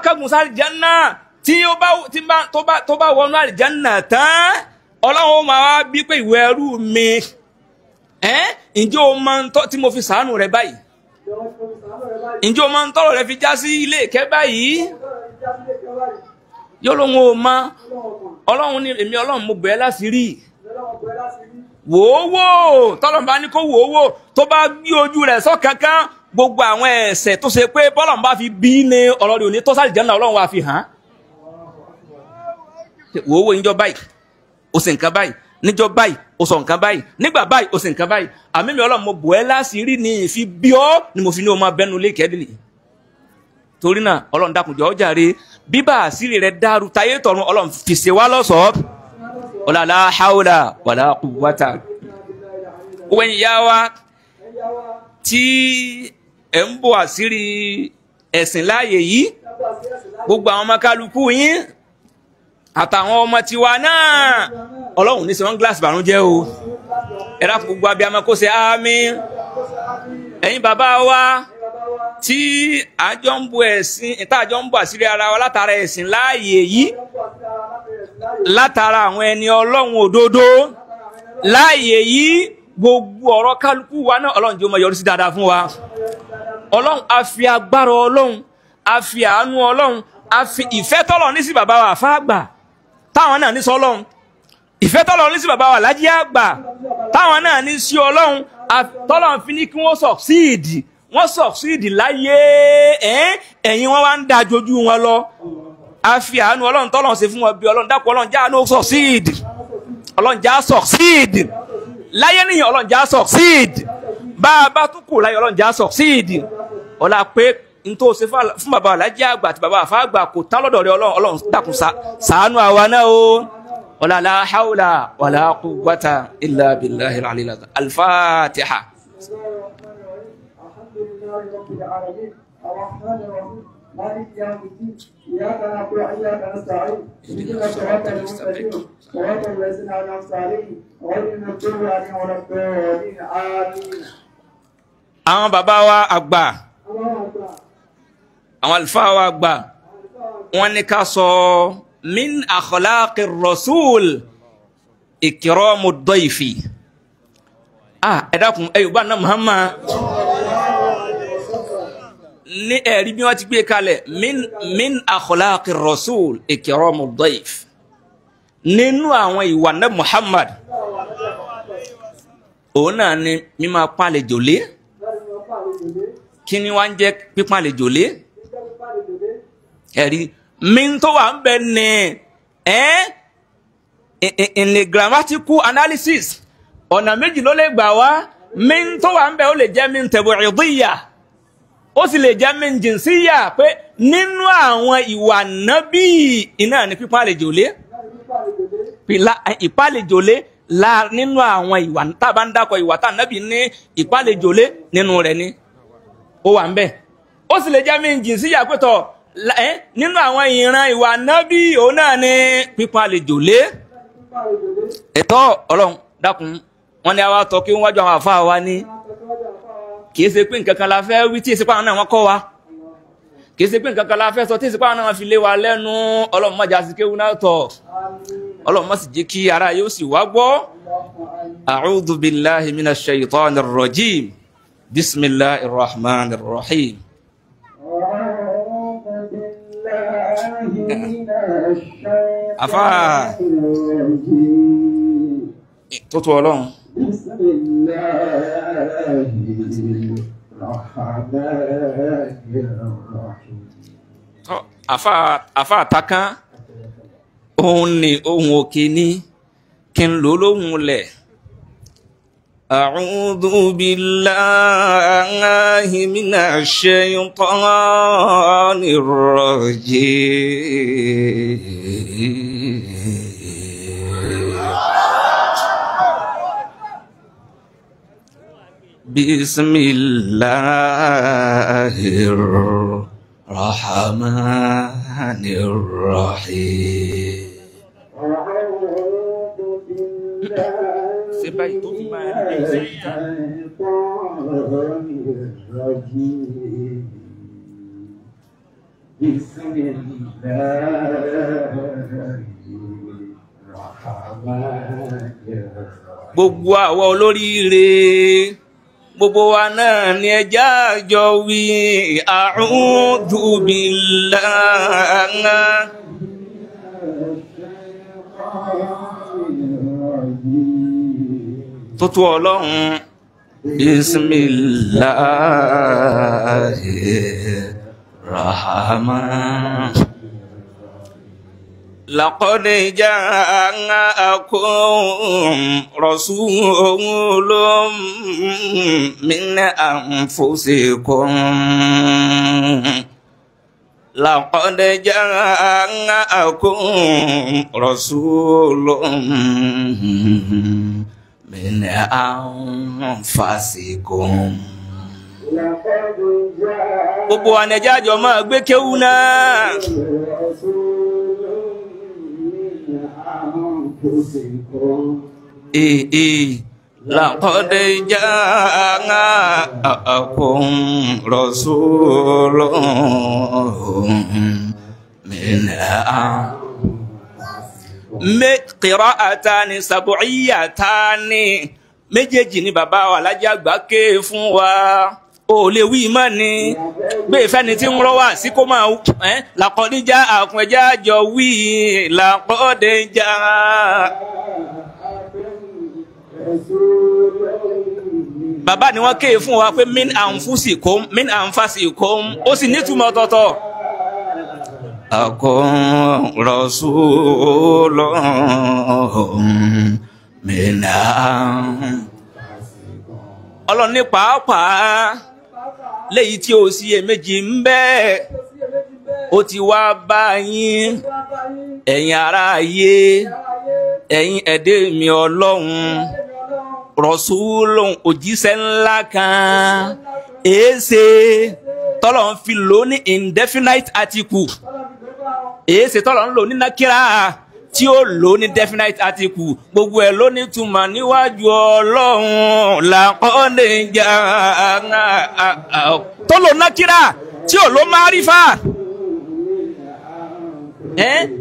kángun sáré jẹ́nà tí ó bá tó bá wọnú àlìjẹ́nà tán ọlọ́run ó máa wá bí pé ìwé ẹrú mi ǹjẹ́ o máa ń tọ́ tí mo fi sàánù rẹ báyìí ǹjẹ́ o máa ń tọ́rọ̀ rẹ fi já sí ilé ìkẹ́ báyìí yóò lóun ò mọ ọlọ́run ní èmi ọlọ́run mo bẹ̀ ẹ́ láṣìírí wòówò tọ́lọ́run bá ní kó wòówò tó bá gbé ojú rẹ̀ sọ́kankan gbogbo àwọn ẹ̀ṣẹ̀ tó ṣe pé bọ́lọ́run bá fi bí ní ọ̀rọ̀ rẹ̀ òní tó sáré jẹ́nà ọlọ́run wá fi hàn án wòówò níjọ́ báyìí ó ṣe nǹkan báyìí níjọ́ báyìí ó sọ nǹkan báyìí nígbà báyìí ó ṣe nǹkan báyìí àmì mi ọlọ́run mo bò ẹ́ láṣìírí ni ìfi bí ọ́ ni mo fi ní o máa bẹ́nu lé kẹ́dìlì torí náà ọlọ́run dákun jọ̀ọ́ jàre bíbá àṣírí rẹ̀ dàrú táyé tọ̀run ọlọ́run fi ṣe wá lọ́ṣọ̀ọ́ ọ̀là la hawla wàlá quwwata. Wọ́n yá wa tí ẹ̀ ń bò àṣírí ẹ̀sìn láàyè yìí gbogbo àwọn ọmọ kálukú yín àtàwọn ọmọ tiwa náà ọlọ́run ní sẹ́wọ́n gíláàsì bàrúnjẹ́ o ẹ̀rá gbogbo abiyamọ kó ṣe àmín ẹ̀yin bàbá wa tí àjọ ń bo ẹ̀sìn ìta àjọ ń bo àṣírí ara wa látara ẹ̀sìn láàyè yìí látara àwọn ẹni ọlọ́run òdodo láàyè yìí gbogbo ọ̀rọ̀ kálukú wa náà ọlọ́run jẹ́ ó máa yọrí sí dáadáa fún wa ọlọ́run a fi agbára ọlọ́run a fi àánú ọlọ́run a fi ìfẹ́ tọ́lọ̀ ní sí bàbá wa àfáàgbà táwọn náà ní sọ ọlọ́run ìfẹ́ tọ́lọ̀ ní sí bàbá wa lájí àgbà táwọn náà ní sí ọlọ́run tọ́lọ̀ fi ní kí wọ́n sọ̀síìdì wọ́n sọ̀síìdì láyé ẹ̀yìn wọn wá ń da jojú wọn lọ a fi àánú ọlọ́run tọ́lọ̀ ṣe fún wọn bí ọlọ́run dákun ọlọ́run já àánú sọ̀síìdì ọlọ́run já sọ̀síìdì láyé nìyẹn ọlọ́run já sọ̀síìdì bá a bá tún kù láyé ọlọ́run já sọ̀síìdì ọlá pé n tó ṣe fún bàbá alájí àgbà àti bàbá àfáàgbà kò tán lọ́dọ̀ rẹ ọlọ́run ọlọ́run dákun ṣàánú àwa náà o ọlá la hawla wàlá quwwata illa billahi al-aliyyil azim al-Fatiha. مالك يوم الدين إياك نعبد وإياك نستعين اهدنا الصراط المستقيم صراط الذين أنعمت عليهم غير المغضوب عليهم ولا الضالين آمين. Àwọn bàbá wa àgbà àwọn àlùfáà wa àgbà wọ́n ní ká sọ min akhlaqi rasul ikramu dayfi. Ẹ dákun ẹ yorùbá náà Muhammad ní ẹ̀rí bí wọ́n ti gbé kalẹ̀ min akhlaqi rasul ikramu dayf nínú àwọn ìwà náà Muhammad òun náà ni mímá pàlejò lé. Kí ni wọ́n ń jẹ́ pípàlejò lé? Ẹ̀rí min tó wà ń bẹ ní in the grammatical analysis ọ̀nà méjì ló lè gbà wá. Min tó wà ń bẹ ó lè jẹ́ min tabu'idiyya ó sì lè jẹ́ min jinsiyya pé nínú àwọn ìwà nábì iná ní pípàlejò lé ìpàlejò lé nínú àwọn ìwà tá a bá ń dákọ̀ ìwà tá nábì ní ìpàlejò lé nínú rẹ̀ ni ó wà ń bẹ. Ó sì lè jẹ́ min jinsiyya pé tọ̀ nínú àwọn ìran ìwà nábì òun náà ní pípàlejò lé. Ẹ̀tọ́ ọlọ́run dákun wọn ni àwa tọ́ kí wọ́n wájú àwọn àfáà wa ní kì í ṣe pé nǹkan kan la fẹ́ wí tí ìsìnkú àwọn náà wọ́n kọ́ wa kì í ṣe pé nǹkan kan la fẹ́ sọ tí ìsìnkú àwọn náà wọ́n fi lé wa lẹ́nu. Ọlọ́run má jẹ́ àsìkéwú náà tọ̀ ọlọ́run má sì jẹ́ kí ara yóò sì wá gbọ́. A'udhu billahi minash shaytanir rajim bismillahir rahmanir rahim. Àfáà tó tó ọlọ́run. Àfáà àtàkán òun ni ohun òkè ní kí n lò lóhun lẹ̀. A'udhu billahi minash shaytanir rajim. Bismillahir rahmanir rahim. Ṣé báyìí tó fi máa rí ẹ̀ṣẹ̀ ìta? بسم الله الرحمن الرحيم. Gbogbo àwa olóríire, gbogbo wa náà ni ẹjá jọ wí a'udhu billahi. Tó tó ọlọ́run. Bismillahir rahman. Laqad ja'akum rasulun min anfusikum. Laqad ja'akum rasulun min anfasikum. Gbogbo wa ni ẹjẹ́ àjọ máa gbé kéwú náà. Laqad ja'akum rasulun min qira'atani sab'iyatani. Méjèèjì ni bàbá wa Alhaji Àgbà ké fún wa. O lè wí mọ́ ni gbé ìfẹ́ni tí ń rọ́ wá sí kó máa laqad ja'akum ẹjẹ́ àjọ wí laqad ja'akum. Bàbá ni wọ́n ké fún wa pé min anfusikum min anfasikum, ó sì nítumọ̀ ọ̀tọ̀ọ̀tọ̀. Akum rasulun min. Ọlọ́run ní pàápàá léyìí tí ó sì èméjì ń bẹ́ẹ̀, ó ti wá bá yín ẹ̀yin ará ayé, ẹ̀yin ẹ̀dẹ́ mi ọlọ́run, rasulun òjíṣẹ́ ńlá kan, èéṣe tọ́lọ̀ ń fi lò ní indefinite article, èéṣe tọ́lọ̀ ń lò ní nakira tí ó lò ní definite article, gbogbo ẹ̀ ló ní túmọ̀ níwájú ọlọ́run. Laqad ja'akum tó lò nakira tí ò lò márífà,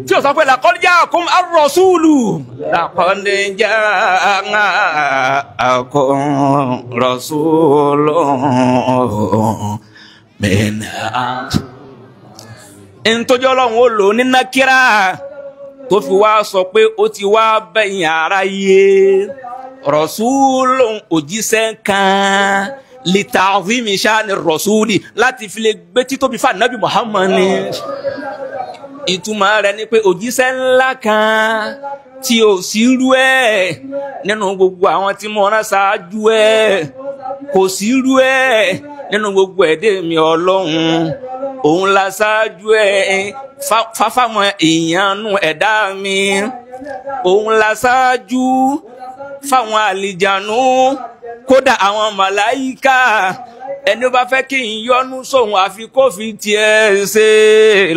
tí ó sọ pé laqad ja'akum ar-rasulu, laqad ja'akum rasulun min. Ntójú ọlọ́run ó lò ní nakira tó fi wá sọ pé ó ti wá bẹ̀yìn aráyé, rasulun òjíṣẹ́ kan, li ta'zimi shani rasuli, láti fi lè gbé títóbi fún Ànábì Muhammad ni. Ìtumọ̀ rẹ̀ ni pé òjíṣẹ́ ńlá kan tí ò sí rú ẹ̀ nínú gbogbo àwọn tí mo rán ṣáájú ẹ̀, kò sí rú ẹ̀ nínú gbogbo ẹ̀dẹ́ mi ọlọ́run, òun la ṣáájú ẹ̀ fáfáwọn èèyàn nù ẹ̀dá mi, òun la ṣáájú fáwọn àlìjànú, kódà àwọn màláíkà. Ẹni ó bá fẹ́ kí n yọ́nú sóhun àfi kó fi tiẹ̀ ṣe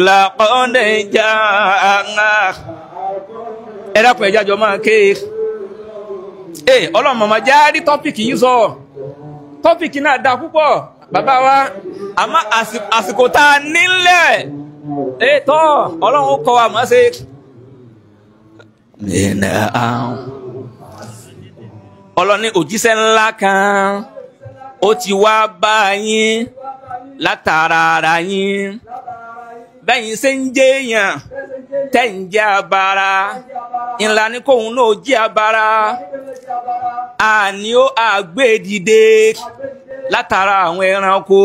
laqad ja'akum. Ẹ dákun ẹ̀já jọ máa ké. Ọlọ́run màmá já rí tọ́pìkì yìí sọ. Tọ́pìkì náà dáa púpọ̀ bàbá wa, àmọ́ àsìkò tá a nílẹ̀ tọ́ ọlọ́run ó kọ́ wa mọ̀ ṣe. Ọlọ́run ní òjíṣẹ́ ńlá kan ó ti wá bá yín látara ara yín, bẹ́yìn ṣe ń jẹ́ èèyàn tẹ́ ń jẹ́ abara ńlá ní kóun náà jẹ́ abara, àní ó àgbé dìde látara àwọn ẹranko.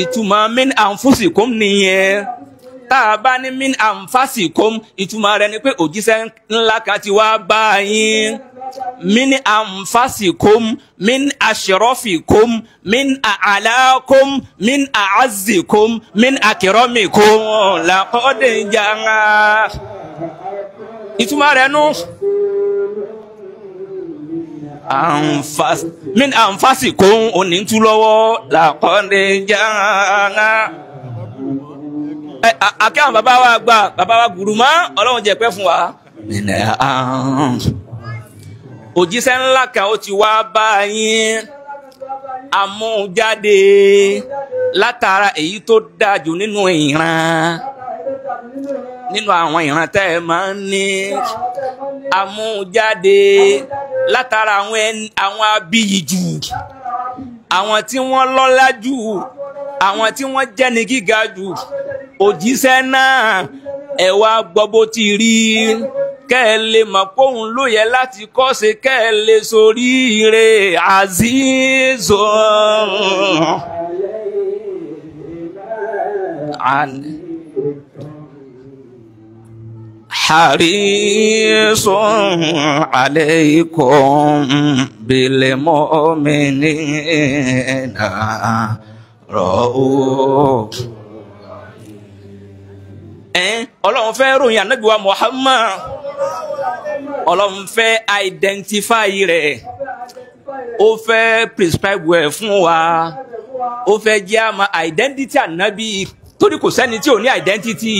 Ìtumọ̀ min anfusikum nìyẹn. Tá a bá ní min anfasikum, ìtumọ̀ rẹ̀ ni pé òjíṣẹ́ ńlá kan ti wá bá yín. Min anfasikum, min ashrafikum, min a'lakum, min a'azzikum, min akramikum, laqad ja'akum. Ìtumọ̀ rẹ̀ nù. Min anfasikum òní tú lọ́wọ́ laqad ja'akum. Akẹ́ àwọn bàbá wa gbà, bàbá wa gùrùmọ́, ọlọ́run jẹ́ pẹ́ fún wa. Òjíṣẹ́ ńlá kan ó ti wá bá yín, amújáde Látara èyí tó dáa jù nínú ìran, nínú àwọn ìran tẹ́ ẹ máa ń ní, amújáde látara àwọn abiyì jù, àwọn tí wọ́n lọ́lá jù, àwọn tí wọ́n jẹ́ni gíga jù. Òjíṣẹ́ náà ẹ wá gbọ́ bó ti rí, kẹ́ ẹ lè mọ̀ póun ló yẹ láti kọ́ṣe, kẹ́ ẹ lè soríire. Azizo harisun alaykum bil mu'minina ra'uf. Ọlọ́run fẹ́ ròyìn Ànábì wa Muhammad, Ọlọ́run fẹ́ identify rẹ̀, ó fẹ́ prescribe ẹ̀ fún wa, ó fẹ́ jẹ́ àmọ́ identity Ànábì, torí kò sẹ́ni tí ò ní identity,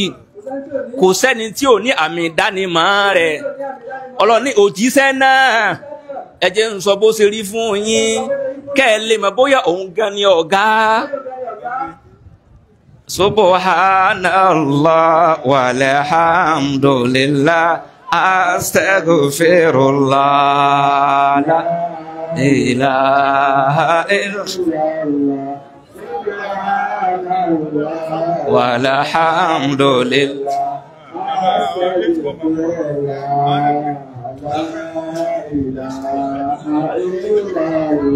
kò sẹ́ni tí ò ní àmì ìdánimọ̀ rẹ̀. Ọlọ́run ní òjíṣẹ́ náà, ẹ jẹ́ ń sọ bó ṣe rí fún yín, kẹ́ ẹ lè mọ̀ bóyá òun gan ni ọ̀gá. Subhanallah walhamdulillah astaghfirullah la ilaha illallah walhamdulillah.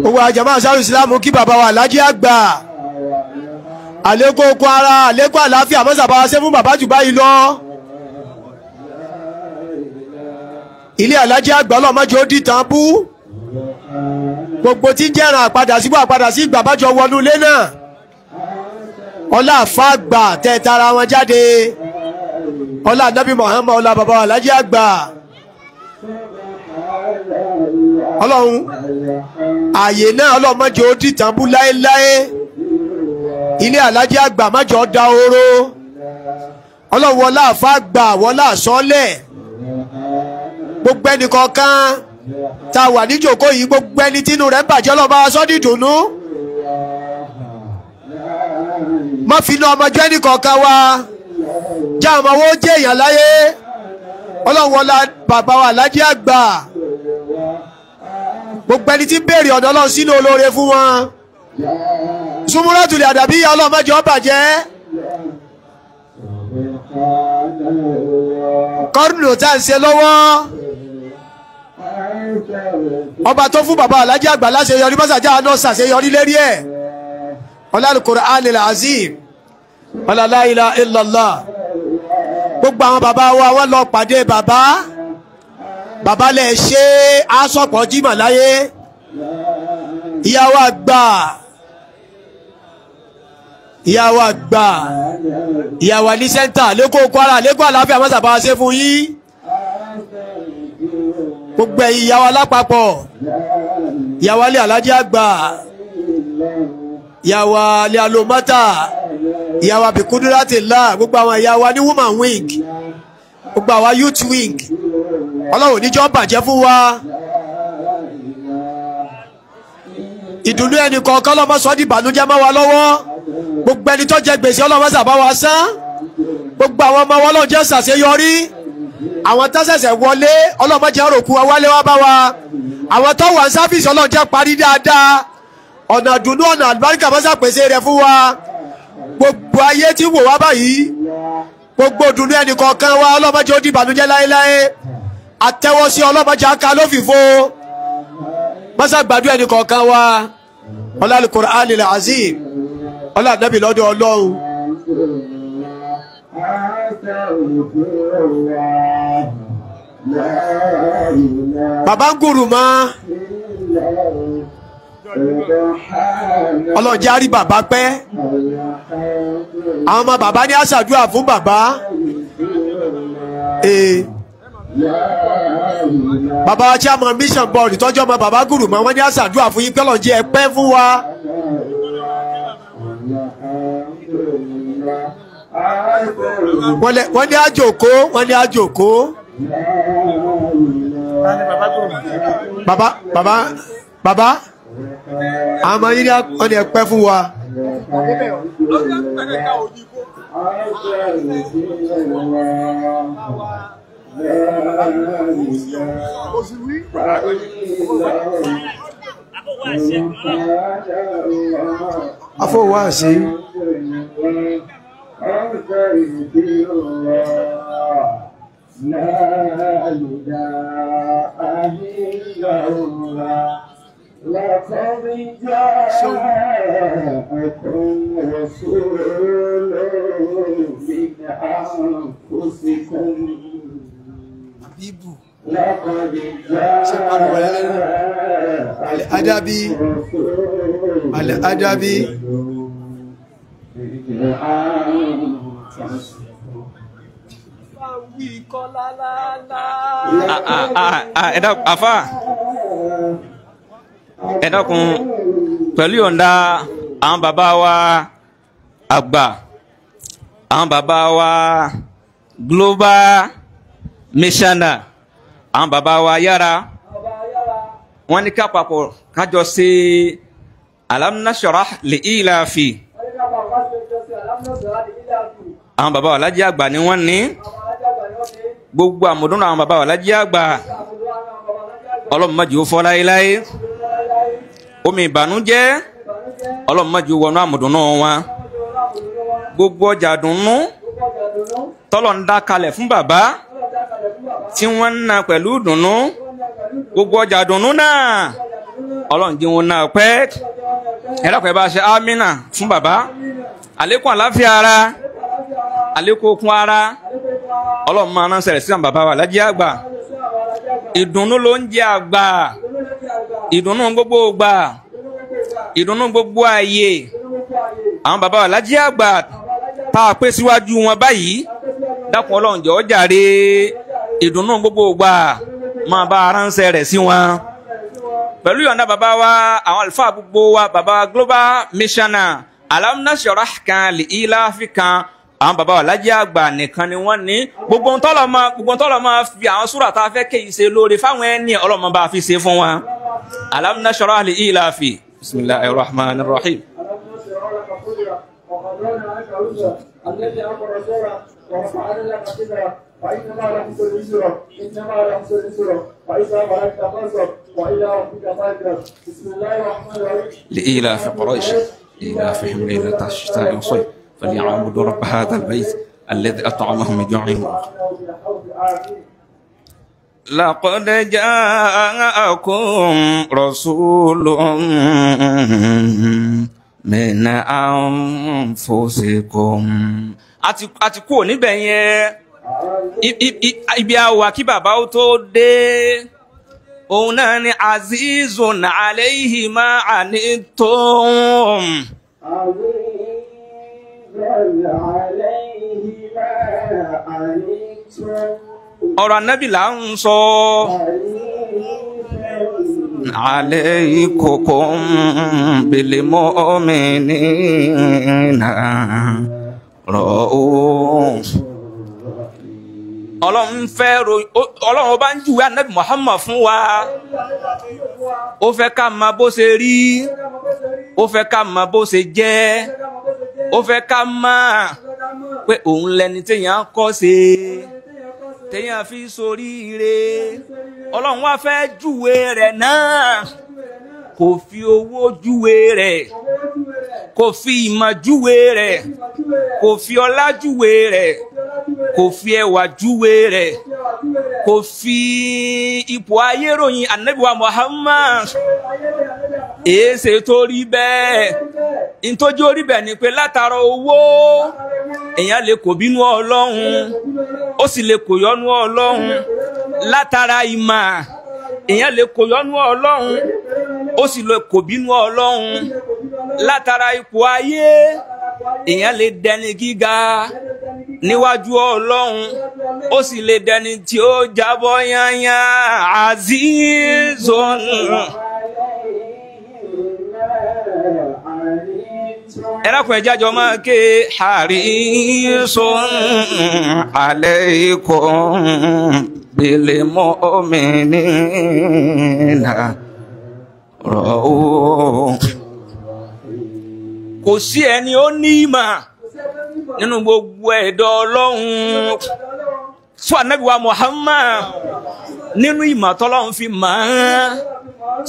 Gbogbo àjàmá àṣàrù ìsìlámù kí bàbá wa Alhaji àgbà, àlékún okun ara, àlékún àlàáfíà, mọ́sàbá wa ṣe fún bàbá jù báyìí lọ. Ilé Alhaji àgbà ọlọ́mọdé ó dìtàn bú. Gbogbo tí ń jẹ́ràn àpadà síbò àpadà sí ìgbà bájọ wọnú ilé náà. Ọlá àfáàgbà tẹ́ tara wọn jáde. Ọlá Ànábì Muhammad, ọlá bàbá wa Alhaji àgbà. Ọlọ́run ààyè náà ọlọ́mọdé ó dìtàn bú láéláé. Ilé Alhaji àgbà májọ da oró. Ọlọ́run wọlá àfáàgbà, wọlá àsọ́lẹ̀. Gbogbo ẹnì kọ̀ọ̀kan tá a wà níjòkó yìí, gbogbo ẹni tínú rẹ̀ ń bàjẹ́, Ọlọ́run bá wa sọ́ dídùnnú. Má fi iná ọmọjọ́ ẹnì kọ̀ọ̀kan wa, já ọmọ wo jẹ́ èèyàn láyé. Ọlọ́run wọlá bàbá wa Alhaji àgbà. Gbogbo ẹni tí ń béèrè ọ̀dọ̀ Ọlọ́run sínú olóore fún wọn. Sumuratul Adabiyya Ọlọ́run má jẹ́ ó bàjẹ́. Kọ́rùnù tá à ń ṣe lọ́wọ́, ọba tó fún bàbá Alhaji àgbà láṣeyọrí, mọ́sàájá náà ṣàṣeyọrí lérí ẹ̀. Ọlá Al-Qur'anil Azim, ọlá la ilaha illallah. Gbogbo àwọn bàbá wa wọ́n lọ pàdé bàbá. Bàbá lẹ̀ ṣe aṣọ́pọ̀ jímọ̀ láyé. Ìyàwó àgbà, ìyàwó àgbà, ìyàwó ní sẹ́ńtà lẹ́kọ̀ọ́ Kwara, lẹ́kọ̀ọ́ àlàáfíà, mọ́sàbá ṣe fún yín. Gbogbo ẹ̀yin ìyàwó alápapọ̀, ìyàwó alẹ́ Alhaji àgbà, ìyàwó alẹ́ alomata, ìyàwó abikudurati la, gbogbo àwọn ìyàwó ní woman wing, gbogbo àwọn youth wing, Ọlọ́run níjọ́ bàjẹ́ fún wa. Ìdùnnú ẹnì kọ̀ọ̀kan lọ́mọ sọ di ìbànújẹ́ mọ́ wa lọ́wọ́. Gbogbo ẹni tó jẹ gbèsè Ọlọ́run ṣàbá wa san. Gbogbo àwọn ọmọ wa Ọlọ́run jẹ́ ṣàṣeyọrí. Àwọn tó ṣẹ̀ṣẹ̀ wọlé Ọlọ́run jẹ́ rògbò wa wálé wá bá wa. Àwọn tó wà ní sáfíìsì Ọlọ́run jẹ́ parí dáadáa. Ọ̀nà ìdùnnú, ọ̀nà àlùbáríkà mọ́sà pèsè rẹ̀ fún wa. Gbogbo ayé tí wò wá báyìí, gbogbo ìdùnnú ẹnì kọ̀ọ̀kan wa Ọlọ́run jẹ́ ó di ìbànújẹ́ láéláé. Àtẹ́wọ́sí Ọlọ́run jẹ́ ká lófìfo. Mọ́sà gbàdúrà ẹnì kọ̀ọ̀kan wa. Ọlá Al-Qur'anil Azim, ọlá Ànábì lọ́dọ̀ Ọlọ́run. Bàbá ń gùrù mọ́, Ọlọ́run jẹ́ á rí bàbá pẹ́. Àwọn ọmọ bàbá ní àṣàdúrà fún bàbá. Bàbá wa chairman mission board tọ́jú ọmọ bàbá gùrù mọ́, wọ́n ní àṣàdúrà fún yín pé Ọlọ́run jẹ́ ẹ pẹ́ fún wa. Wọ́n ní àjòkó, wọ́n ní àjòkó. Bàbá, bàbá, bàbá. Àmọ́ yín ni ẹ pẹ́ fún wa. Afọwọ́sí. لقد جاءكم رسول من أنفسكم لقد الأدب الأدب من أنفسكم. Àfà ẹ dákun pẹ̀lú yọ̀ǹda àwọn bàbá wa àgbà, àwọn bàbá wa global missioner, àwọn bàbá wa yára, wọ́n ní ká papọ̀ kájọ ṣe alam nashrah li ilafi. Àwọn bàbá wa lájí àgbà ni wọ́n ní gbogbo àmọ̀dúnrún àwọn bàbá wa lájí àgbà, Ọlọ́run má jẹ́ ó fọ́ láéláé. Omi ìbànújẹ́ Ọlọ́run má jẹ́ ó wọnú àmọ̀dúnrún wọn. Gbogbo ọjà dùnnú tọ́lọ̀ ń dá kalẹ̀ fún bàbá tí wọ́n ń na pẹ̀lú dùnnú, gbogbo ọjà dùnnú náà Ọlọ́run jẹ́ wọn náà pẹ́. Ẹ dákun ẹ bá ṣe ámínà fún bàbá, àlékún àláfíà ara, àlékún okun ara, Ọlọ́run máa ránṣẹ́ rẹ̀ sí àwọn bàbá wa lájí àgbà. Ìdùnnú ló ń jẹ àgbà, ìdùnnú gbogbo gbà, ìdùnnú gbogbo ààyè. Àwọn bàbá wa lájí àgbà tá a pé síwájú wọn báyìí, dákun Ọlọ́run jọ̀ọ́ jàre, ìdùnnú gbogbo gbà máa bá aránṣẹ́ rẹ̀ sí wọn. Pẹ̀lú ìyọ̀ǹda bàbá wa, àwọn àlùfáà gbogbo wa, bàbá global missioner, alam nashrah kan li ilafi kan, àwọn bàbá wa lájí àgbà nìkan ni wọ́n ní gbogbo ohun tọ́lọ̀ máa fi àwọn súrà tá a fẹ́ kéyìí ṣe lóore fáwọn ẹni Ọlọ́run bá fi ṣe fún wa. Alam nashrah li ilafi. Bismillahir rahmanir rahim. لإيلاف قريش إيلافهم ليلة الشتاء والصيف فليعبدوا رب هذا البيت الذي أطعمهم من جوع. لقد جاءكم رسول من أنفسكم. Àti kúrò níbẹ̀ yẹn, ibi àwà kí bàbá ó tó dé, òun náà ni azizun alayhi ma anittum. Ọ̀rọ̀ ànábì là ń sọ. Alaykum bil mu'minina ra'uf. Ọlọ́run fẹ́ Ọlọ́run ọba ń júwe ànábì Muhammad fún wa. Ó fẹ́ ká mọ bó ṣe rí, ó fẹ́ ká mọ bó ṣe jẹ́, ó fẹ́ ká mọ̀ pé òun lẹni téèyàn kọ́ ṣe, téèyàn fi soríire. Ọlọ́run wá fẹ́ júwe rẹ̀ náà, kò fi owó júwe rẹ̀, kò fi ìmọ̀ júwe rẹ̀, kò fi ọlá júwe rẹ̀, kò fi ẹwà júwe rẹ̀, kò fi ipò ayé ròyìn ànábì wa Muhammad. Èéṣe tó rí bẹ́ẹ̀, ntójú orí bẹ́ẹ̀ ni pé látara owó èèyàn lè kò bínú Ọlọ́run, ó sì lè kò yọ́nú Ọlọ́run. Látara ìmọ̀ èèyàn lè kò yọ́nú Ọlọ́run, ó sì lè kò bínú Ọlọ́run. Látara ipò ayé èèyàn lè dẹni gíga níwájú Ọlọ́run, ó sì lè dẹni tí ó jábọ́ yányá. Azizun. Ẹ̀rọ̀kùn ẹ̀jájọ máa ké harisun alaykum bil mu'minina Ra'uf. Kò sí ẹni ó ní ìmọ̀ nínú gbogbo ẹ̀dọ̀ Ọlọ́run sọ Ànábì wa Muhammad nínú ìmọ̀ tọ́lọ́run fi mọ̀ ọ́n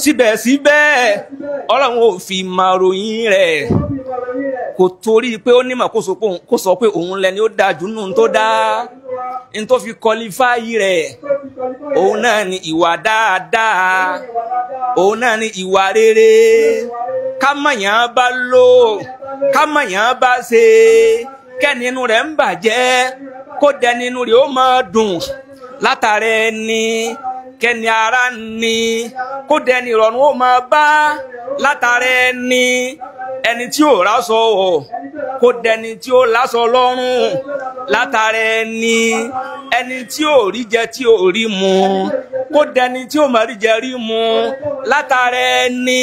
síbẹ̀síbẹ̀ Ọlọ́run ò fi ìmọ̀ ròyìn rẹ̀ kò torí pé ó nímọ̀ kó sọ pé òun lẹni ó dáa jù nínú tó dáa n tó fi kọlifáyì rẹ̀ òun náà ni ìwà dáadáa òun náà ni ìwà rere ká mọ̀yàn bá lò ká mọ̀yàn bá ṣe kẹ́ni inú rẹ̀ ń bàjẹ́ kó dẹni inú rẹ̀ ó máa dùn látara ẹni kẹ́ni ara ni kó dẹni ìrọ̀rùn ó máa bá látara ẹni ẹni tí ò ráṣọ wọ̀ kó dẹni tí ó láṣọ lọ́rùn látara ẹni ẹni tí ò rí jẹ tí ò rí mu kó dẹni tí ò má rí jẹ rí mu látara ẹni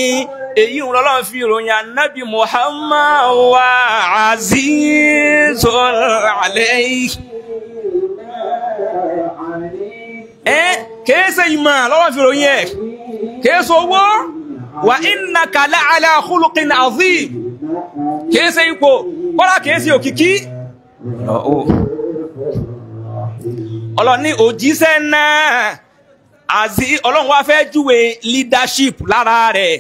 èyí ń lọ́lọ́run fi ìròyìn Ànábì Muhammad wa azizun alayhi. Kìí ṣe ìmọ̀ lọ́lọ́run fi ìròyìn ẹ̀ kìí ṣe owó wa innaka la'ala khuluqin azim kìí ṣe ipò kọ́lá kìí ṣe òkìkí. Ọlọ́run ní òjíṣẹ́ náà àti Ọlọ́run wá fẹ́ júwe leadership lára rẹ̀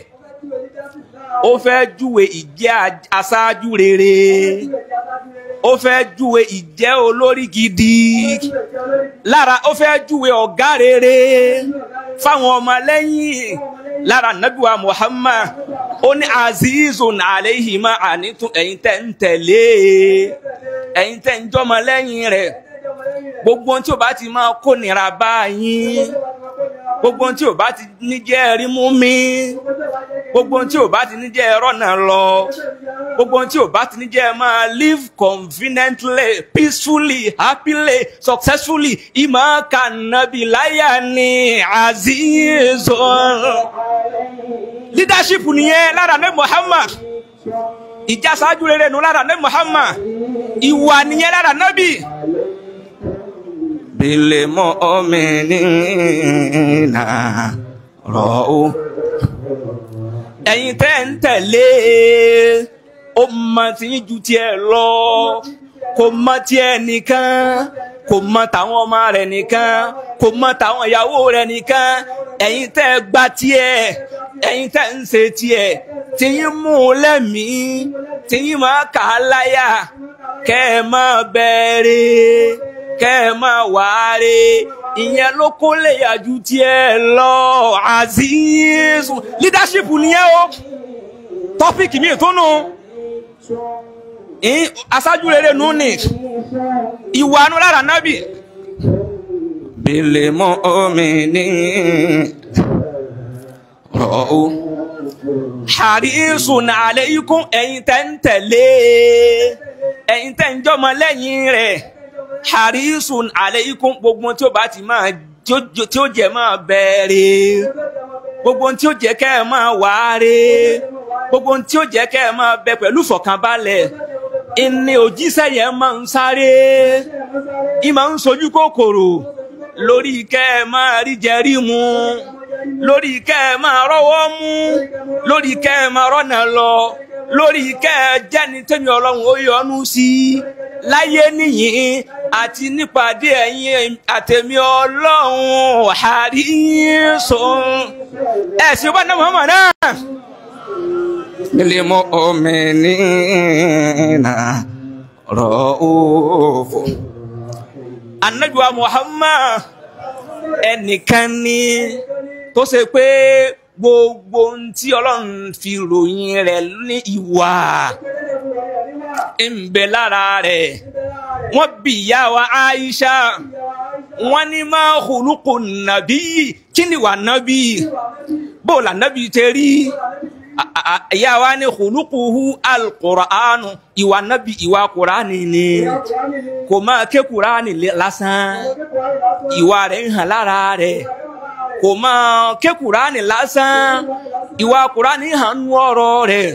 ó fẹ́ júwe ìjẹ́ aṣáájú rere ó fẹ́ júwe ìjẹ́ olórí gidi lára ó fẹ́ júwe ọ̀gá rere fáwọn ọmọlẹ́yìn lára nàbíwá Muhammad ó ní azizun alayhi ma ànítún ẹ̀yin tẹ́ ń tẹ̀lé ẹ̀yin tẹ́ ń jọmọ lẹ́yìn rẹ̀ gbogbo ohun tí ò bá ti máa kó nira bá yín gbogbo ohun tí ò bá ti ní jẹ́ rí mú mi gbogbo ohun tí ò bá ti ní jẹ́ rọ́nà lọ gbogbo ohun tí ò bá ti ní jẹ́ máa live conveniently peacefully happily successfully ìmọ̀ kànábì láyà ni azizun. Leadership nìyẹn lára ní Muhammad ìjà ṣáájú rere nù lára ní Muhammad ìwà nìyẹn lára nábì. Bil mu'minina ra'u. Ẹ̀yin tẹ́ ń tẹ̀lé ó mọ tí ń ju tiẹ̀ lọ kò mọ tiẹ̀ nìkan kò mọ tàwọn ọmọ rẹ̀ nìkan kò mọ tàwọn ìyàwó rẹ̀ nìkan ẹ̀yin tẹ́ gba tiẹ̀ ẹ̀yin tẹ́ ń ṣe tiẹ̀ tí yín mú un lẹ́mìí tí yín máa kà á láyà kẹ́ ẹ máa bẹ̀rẹ̀ kẹ́ ẹ máa wàáre ìyẹn ló kó lè yàjú tiẹ̀ lọ aziz leadership nìyẹn o tọ́pìkì mi tó nù aṣáájú rere nù ní ìwà nù lára nábì. Bil mu'minin ra'u harisun alaykum ẹ̀yin tẹ́ ń tẹ̀lé ẹ̀yin tẹ́ ń jọmọ lẹ́yìn rẹ̀ harisun alaykum gbogbo tí ó bá ti máa tí ó jẹ́ máa bẹ̀rẹ̀ gbogbo tí ó jẹ́ kẹ́ ẹ máa wáre gbogbo tí ó jẹ́ kẹ́ ẹ máa bẹ pẹ̀lú ìfọ̀kànbalẹ̀ ìní òjíṣẹ́ yẹn máa ń sáré ìmọ̀ ń sojú kòkòrò lórí kẹ́ ẹ máa rí jẹ rí mu lórí kẹ́ ẹ máa rọ́wọ́ mú lórí kẹ́ ẹ máa rọ́nà lọ lórí kẹ́ ẹ jẹ́ni tẹ́mi Ọlọ́run ó yọ́nú sí láyé nìyí àti nípàdé ẹ̀yin àtẹ̀mí Ọlọ́run harisun ẹ̀sìn bá náà Muhammad náà. Bil mu'minina ra'uf. Ànábì wa Muhammad ẹnìkan ni tó ṣe pé gbogbo ohun tí Ọlọ́run fi ròyìn rẹ̀ ní ìwà ń bẹ lára rẹ̀. Wọ́n bi ìyá wa Aisha wọ́n ní máa khuluqu nàbí kí ni wà nábì bó là nábì tẹ rí ìyá wa ní khuluquhu al-Qur'anu ìwà nábì ìwà Kùránì ni kò máa ké Kùránì lásán ìwà rẹ̀ ń hàn lára rẹ̀ kò máa ké Kùránì lásán ìwà Kùránì hàn nú ọ̀rọ̀ rẹ̀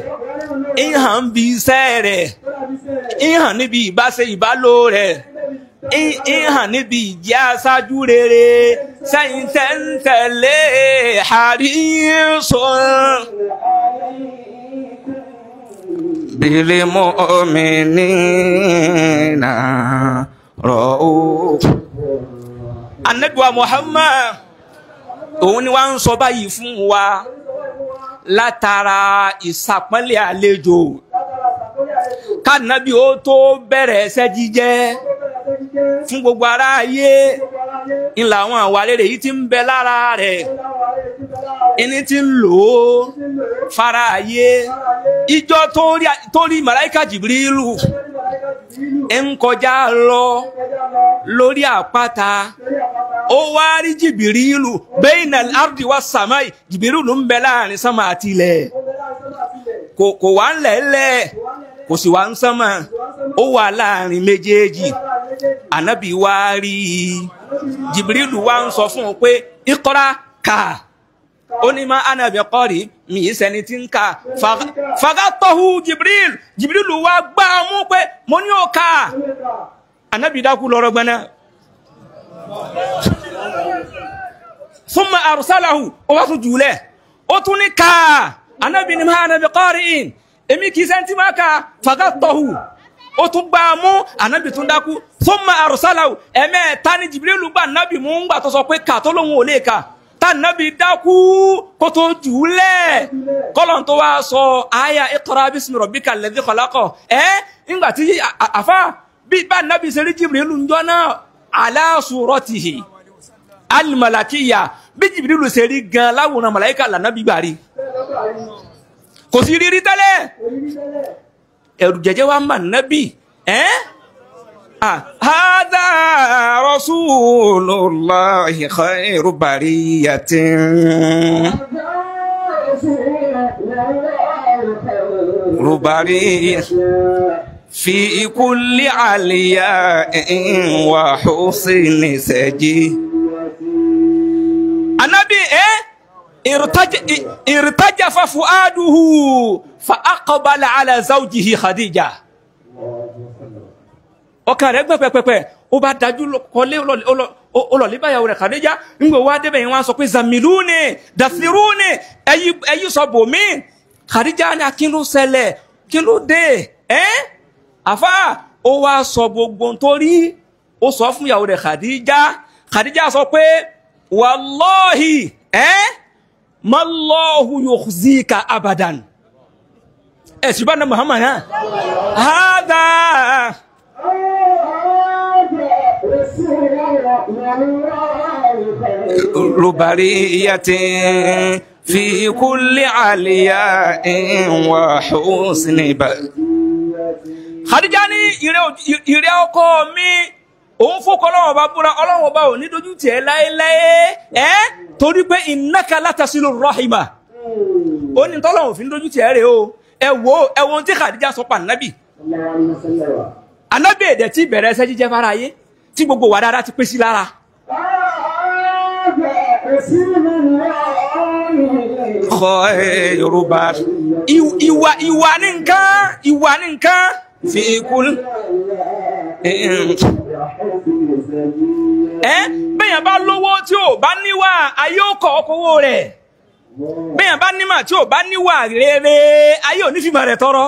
ń hàn bí iṣẹ́ rẹ̀ ń hàn níbi ìbáṣe ìbálò rẹ̀ Ń hàn níbi ìjẹ́ aṣáájú rere sẹ́yìn tẹ́ ń tẹ̀lé harisun bil mu'minina ra'uf. Ànábì wa Muhammad òun ni wá ń sọ báyìí fún wa látara ìsàpọ́nlé àlejò kánábì ó tó bẹ̀rẹ̀ ẹsẹ̀ jíjẹ́ fún gbogbo ará ayé ńlá àwọn àwa rere yìí ti ń bẹ lára rẹ̀ ẹni tí ń lò ó fara ayé ìjọ tó rí màláíkà Jìbìrìlù ń kọjá lọ lórí àpáta ó wá rí Jìbìrìlù bẹ́ẹ̀nà ardi wa sàmáì Jìbìrìlù ń bẹ láàrin sánmà àti ilẹ̀ kò wá ń lẹ̀ẹ́lẹ̀ kò sì wá ń sánmà ó wà láàrin méjèèjì. Ànábì wá rí i Jìbìrìlù wá ń sọ fún un pé ìkọ́ra kà ó ní má ànábì kọ́rí mi ì sẹ́ni tí ń kà fàgàtọ̀hù Jìbìrìlù Jìbìrìlù wá gbá a mú pé mo ní ò kà. Ànábì dákú lọ́rọ̀ gbẹ́ná. Thumma arsalahu ó wá tún jùlẹ̀ ó tún ní kà. Ànábì ní má ànábì kọ́rí èmi kì í sẹ́ni tí má kà fàgàtọ̀hù ó tún gbá a mú. Ànábì tún dákú. Thumma arsalahu ẹ̀mẹ́ta ni Jìbìrìlù gbà ànábì mú ń gbà tó sọ pé kà tó lóun ò lè kà tànàbí dákú kó tó jùlẹ̀ kọ́lọ̀n tó wá sọ àyà iqra bismi rabbika alladhi khalaqa ẹ́ ńgbà tí àfá bí bá nàbí ṣe rí Jìbìrìlù ń jọ náà ala suratihi al-malakiyya bí Jìbìrìlù ṣe rí gan láwòrán màláíkà lànàbí gbà rí kò sí rírí tẹ́lẹ̀ ẹ̀rù jẹjẹ wa mà nàbí ẹ́ هذا رسول الله خير برية ربرية في كل علياء وحسن سجي. النبي ارتجف فؤاده فأقبل على زوجه خديجة. Ọkàn rẹ̀ gbọ̀n pẹ̀pẹ̀pẹ̀ ó bá dájú kọlé olọ̀lẹ́bàyàwó rẹ̀ Khadija ńgbò wá débẹ̀ yẹn wá sọ pé zamiluni dafiruni ẹyí sọ bòmí. Khadija ní kí ló ṣẹlẹ̀ kí ló dé ẹ́ àfá ó wá sọ gbogbo nítorí ó sọ fún ìyàwó rẹ̀ Khadija. Khadija sọ pé wallahi ẹ́ mallahu yukhzika abadan ẹ̀ ṣùgbọ́n náà Muhammad náà hádà. ربرية في كل علياء وحسن بل. Khadija ní ìrẹ́ ọkọ mi òun fọ́kọ Ọlọ́run ọba búra Ọlọ́run ọba ò ní dojú tì ẹ́ láéláé ẹ́ torí pé innaka latasilu rahima ó ní tọ́lọ́run fi ń dojú tì ẹ́ rè o. Ẹ wo ẹ wo ohun tí Khadija sọ pa ànábì ànábì èdè tí ìbẹ̀rẹ̀ ẹsẹ̀ jíjẹ́ fara ayé tí gbogbo wà dáadáa ti pé sí lára. Yorùbá ìwà ìwà ní nǹkan ìwà ní nǹkan fi kú ẹ bẹ́yàn bá lówó tí ò bá níwà ayé ó kọ̀ ọkọ̀wó rẹ̀ bẹ́yàn bá nímà tí ò bá níwà rere ayé ò ní fìmọ̀ rẹ̀ tọrọ.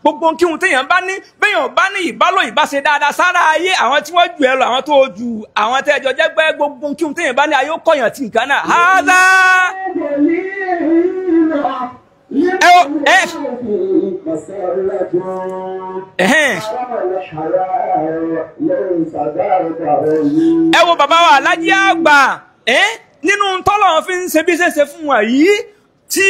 Gbogbo kíhun téèyàn bá ní béèyàn bá ní ìbálò ìbáṣe dáadáa sára ayé àwọn tí wọ́n jù ẹ lọ àwọn tó jù àwọn tẹ́jọ jẹ́gbẹ́ gbogbo kíhun téèyàn bá ní ayé ó kọ̀yàn tí nǹkan náà. Hádà ẹ wo bàbá wa Aláàjì Àgbà nínú tọ́lọ̀ fi ń ṣe bí ṣe ṣe fún wa yìí tí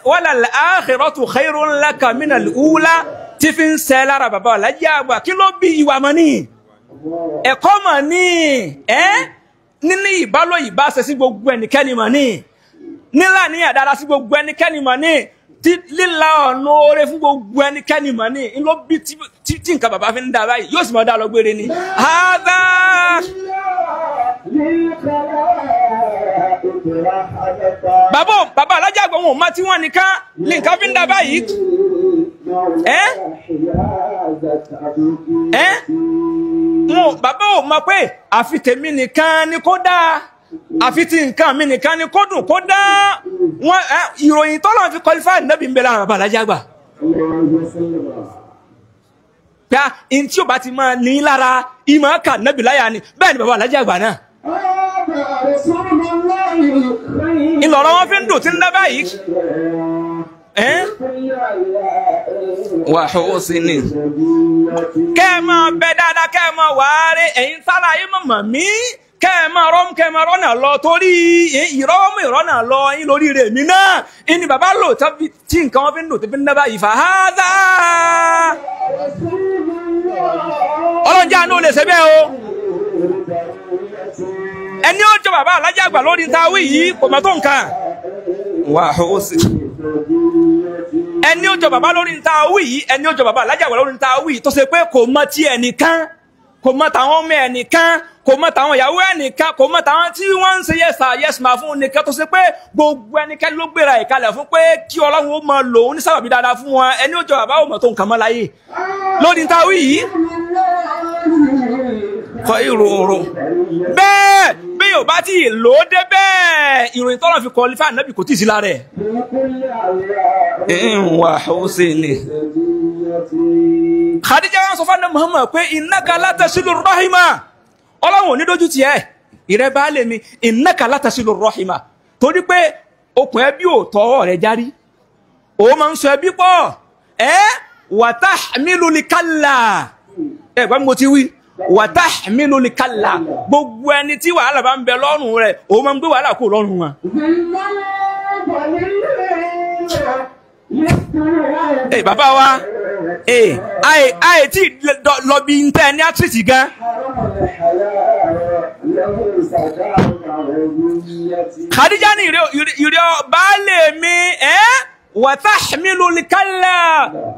walal akhiratu khairun laka minal ula tí fi ń ṣe lára bàbá Aláàjì Àgbà kí ló bí ìwà mọ́ ní ẹ̀kọ́ mọ̀ ní ẹ́ níní ìbálò ìbáṣe sí gbogbo ẹnikẹ́ni mọ̀ ní nílà ní àdára sí gbogbo ẹnikẹ́ni mọ̀ ní tí líla ọ̀nà oore fún gbogbo ẹnikẹ́ni mọ̀ ní ló bí tí nǹkan bàbá fi ń dá báyìí yóò sì mọ̀ dá lọ gbére ni. Bàbá bàbá Aláàjì Àgbà wọn ò má tí wọ́n nìkan ní nǹkan fi ń dá báyìí. Ẹ́ ẹ́ Wọn bàbá ò mọ̀ pé àfi tèmi nìkan ni kó dáa, àfi tí nǹkan mi nìkan ni kó dùn kó dáa. Wọn ìròyìn tọ́lọ̀ fi kọlifá nàbí ń bẹ lára bàbá alájà àgbà. Pé n tí o bá ti máa ní lára ìmọ̀ ká nàbí láyà ni, bẹ́ẹ̀ ni bàbá alájà àgbà náà. Ìlọ̀rọ̀ wọn fi ń dùn tí ń dá báyìí. Wàhùsìnì. Kẹ́ ẹ máa bẹ dáadáa, kẹ́ ẹ máa wàárí ẹ̀yin sára ayé mọ̀mọ́ mi, kẹ́ ẹ máa rọ́mú, kẹ́ ẹ máa rọ́nà lọ, torí ìrọ́mú ìrọ́nà lọ yín lórí rẹ̀ mi náà. Ìní bàbá lò tí nǹkan wọn fi ń dùn tí fi ń dá báyìí fàhádà. Ọlọ́run jẹ́ àánú ò lè ṣe bẹ́ẹ̀ o. Ẹni ó jọ bàbá alájà àgbà lórí ta wí yìí kò mọ̀ tó nǹkan. Wàhùsìnì. Ẹni ó jọ bàbá lórí ta wí yìí, ẹni ó jọ bàbá alájà àgbà lórí ta wí yìí tó ṣe pé kò mọ ti ẹnìkan, kò mọ tàwọn ọmọ ẹnìkan, kò mọ tàwọn ìyàwó ẹnìkan, kò mọ tàwọn tí wọ́n ń ṣe yẹ́sà yẹ́sùmá fún nìkan, tó ṣe pé gbogbo ẹnikẹ́ni ló gbéra ìkalẹ̀ fún pé kí Ọlọ́run ó máa lò ó ní sábàbí dáadáa fún wọn. Ẹni ó jọ bàbá ò mọ̀ tó nǹkan mọ́ láyé lórí ta wí yìí. Kọ ìròrò bẹ́ẹ̀ bí yóò bá ti lò ó dé bẹ́ẹ̀, ìròyìn tọ́lọ̀ fi kọlífà nábì kò tí ì sí lára ẹ̀. Ìwà Hussein. Khadija wọn sọ fún Ànábì Muhammad pé innaka latasilu rahima, Ọlọ́run ò ní dójú tì ẹ́, ìrẹ́ baálé mi, innaka latasilu rahima, torí pé okùn ẹbí ò tọwọ́ rẹ̀ járí, ó máa ń sọ ẹbí pọ̀ ẹ́, wa tahmilu likalla, ẹ̀ gbọ́n mo ti wí, wàtàmílò lè kàlà, gbogbo ẹni tí wàhálà bá ń bẹ lọ́rùn rẹ̀ òun máa ń gbé wàhálà kó lọ́rùn wọn. Ẹ bàbá wa, ẹ àì tí lọ bí n tẹ́ ní àtúntì gan. Khadija ní ìrẹ́ baálé mi ẹ́ wàtàmílò lè kàlà,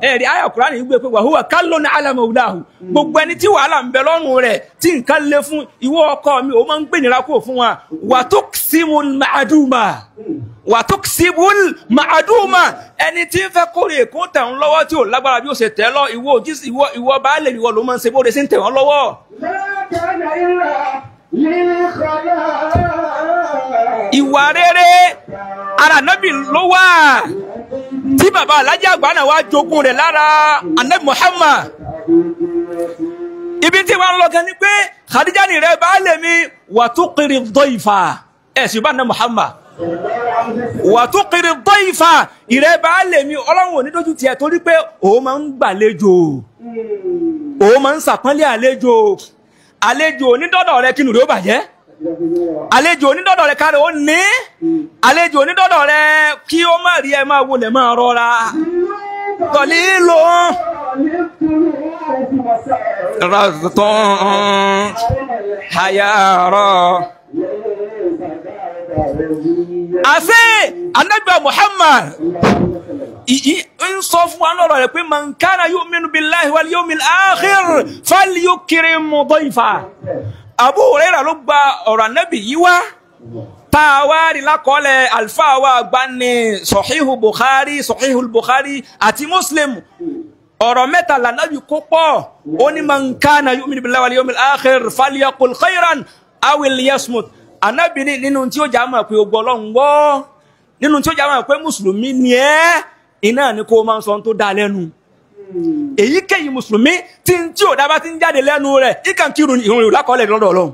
ẹ̀rí àyà Kùránì gbé pé wàhúwà kálọ̀ ní alàmọ̀wùláhù, gbogbo ẹni tí wàhálà ń bẹ lọ́rùn rẹ̀ tí nǹkan lé fún ìwọ ọkọ mi, ó máa ń gbé nira kó fún wa. Wàtúkṣíbùl màdùmá, wàtúkṣíbùl màdùmá, ẹni tí ń fẹ́ kórè kó tẹ̀ ń lọ́wọ́ tí ò lágbára bí ó ṣe tẹ̀ lọ, ìwọ ìwọ baálé ìwọ ló máa ń ṣe bóde sí ń tẹ̀ wọ́n lọ́wọ́. Ìwà rere ara Nábì ló wà tí bàbá alájà àgbà náà wá jogún rẹ̀ lára Ànábì Muhammad. Ibi tí wọ́n lọ gan ni pé Khadija ni rẹ̀ baálé mi, wà tó kiri dọ́ìfà, ẹ̀ sì bá Ànábì Muhammad, wà tó kiri dọ́ìfà, ìrẹ́ baálé mi, Ọlọ́run ò ní dójú tiẹ̀ torí pé òun máa ń gbàlejò, òun máa ń sàpọ́nlé àlejò, àlejò onídọ́dọ̀ rẹ kí nù rẹ̀ ó bàjẹ́, àlejò onídọ́dọ̀ rẹ káre ó ní, àlejò onídọ́dọ̀ rẹ kí ó má rí ẹ máa wọlé máa rọra tọ̀lí ló rọ̀tún hayarọ̀. Àṣẹ Ànábì Muhammad ń sọ fún wa lọ́rọ̀ rẹ̀ pé man kana yu'minu billahi wal yawmil akhir falyukrim dayfa. Abu Hurairah ló gba ọ̀rọ̀ Ànábì yìí wá, tá a wá rí lákọọ́lẹ̀ àlùfáà wa àgbà ní Sahihu Bukhari, Sahihu Bukhari àti Muslim. Ọ̀rọ̀ mẹ́ta lànàbì kó pọ̀, ó ní man kana yu'minu billahi wal yawmil akhir falyaqul khayran aw liyasmut. Ànábì ní nínú tí ó jà mọ̀ pé o gbọ́ Ọlọ́run gbọ́, nínú tí ó jà mọ̀ pé mùsùlùmí ni ẹ́, iná ni kó máa ń sọ tó dá lẹ́nu. Èyíkéyìí mùsùlùmí tí ń tí ò dá bá ti ń jáde lẹ́nu rẹ̀, ìkàn kírun ìrun ìlú lákọọ́lẹ̀ lọ́dọ̀ Ọlọ́run.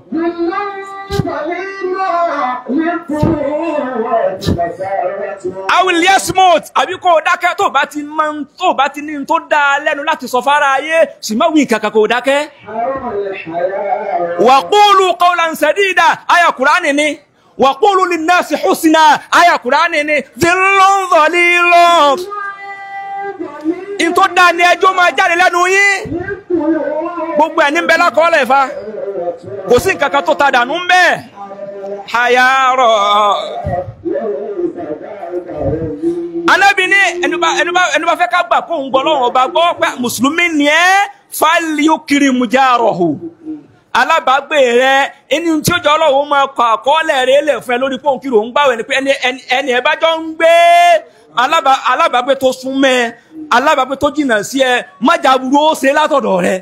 Awil yasmut, àbí kó o dákẹ́ tó bá ti máa ń tó bá ti ní tó dá lẹ́nu láti sọ fara ayé, sì má wí nǹkan kan kó o dákẹ́. Waqulu qawlan sadida, àyà Kùránì ni. Waqulu linnasi husna, àyà Kùránì ni. Dhillun dhalilun, in tó dá ní ẹjọ́ máa jáde lẹ́nu yín. Gbogbo ẹ̀ ní ń bẹ lákọọ́lẹ̀ fa, kò sí nǹkan kan tó ta dànù ń bẹ. Hayarọ̀. Ànábì ní ẹni bá fẹ́ ká gbà kó ń gbọ́ Ọlọ́run ọba gbọ́ pé mùsùlùmí ni ẹ́, falyukrim jarahu, alábàágbé rẹ, ẹni tí ó jọ Ọlọ́run máa kọ àkọọ́lẹ̀ rẹ lẹ̀ fún ẹ lórí pé òun kiri òun gbàwẹ̀ ni pé ẹni ẹ bá jọ ń gbé alábàágbé tó súnmọ́ ẹ, alábàágbé tó jìnnà sí ẹ, má jàbúrú ó ṣe látọ̀dọ̀ rẹ.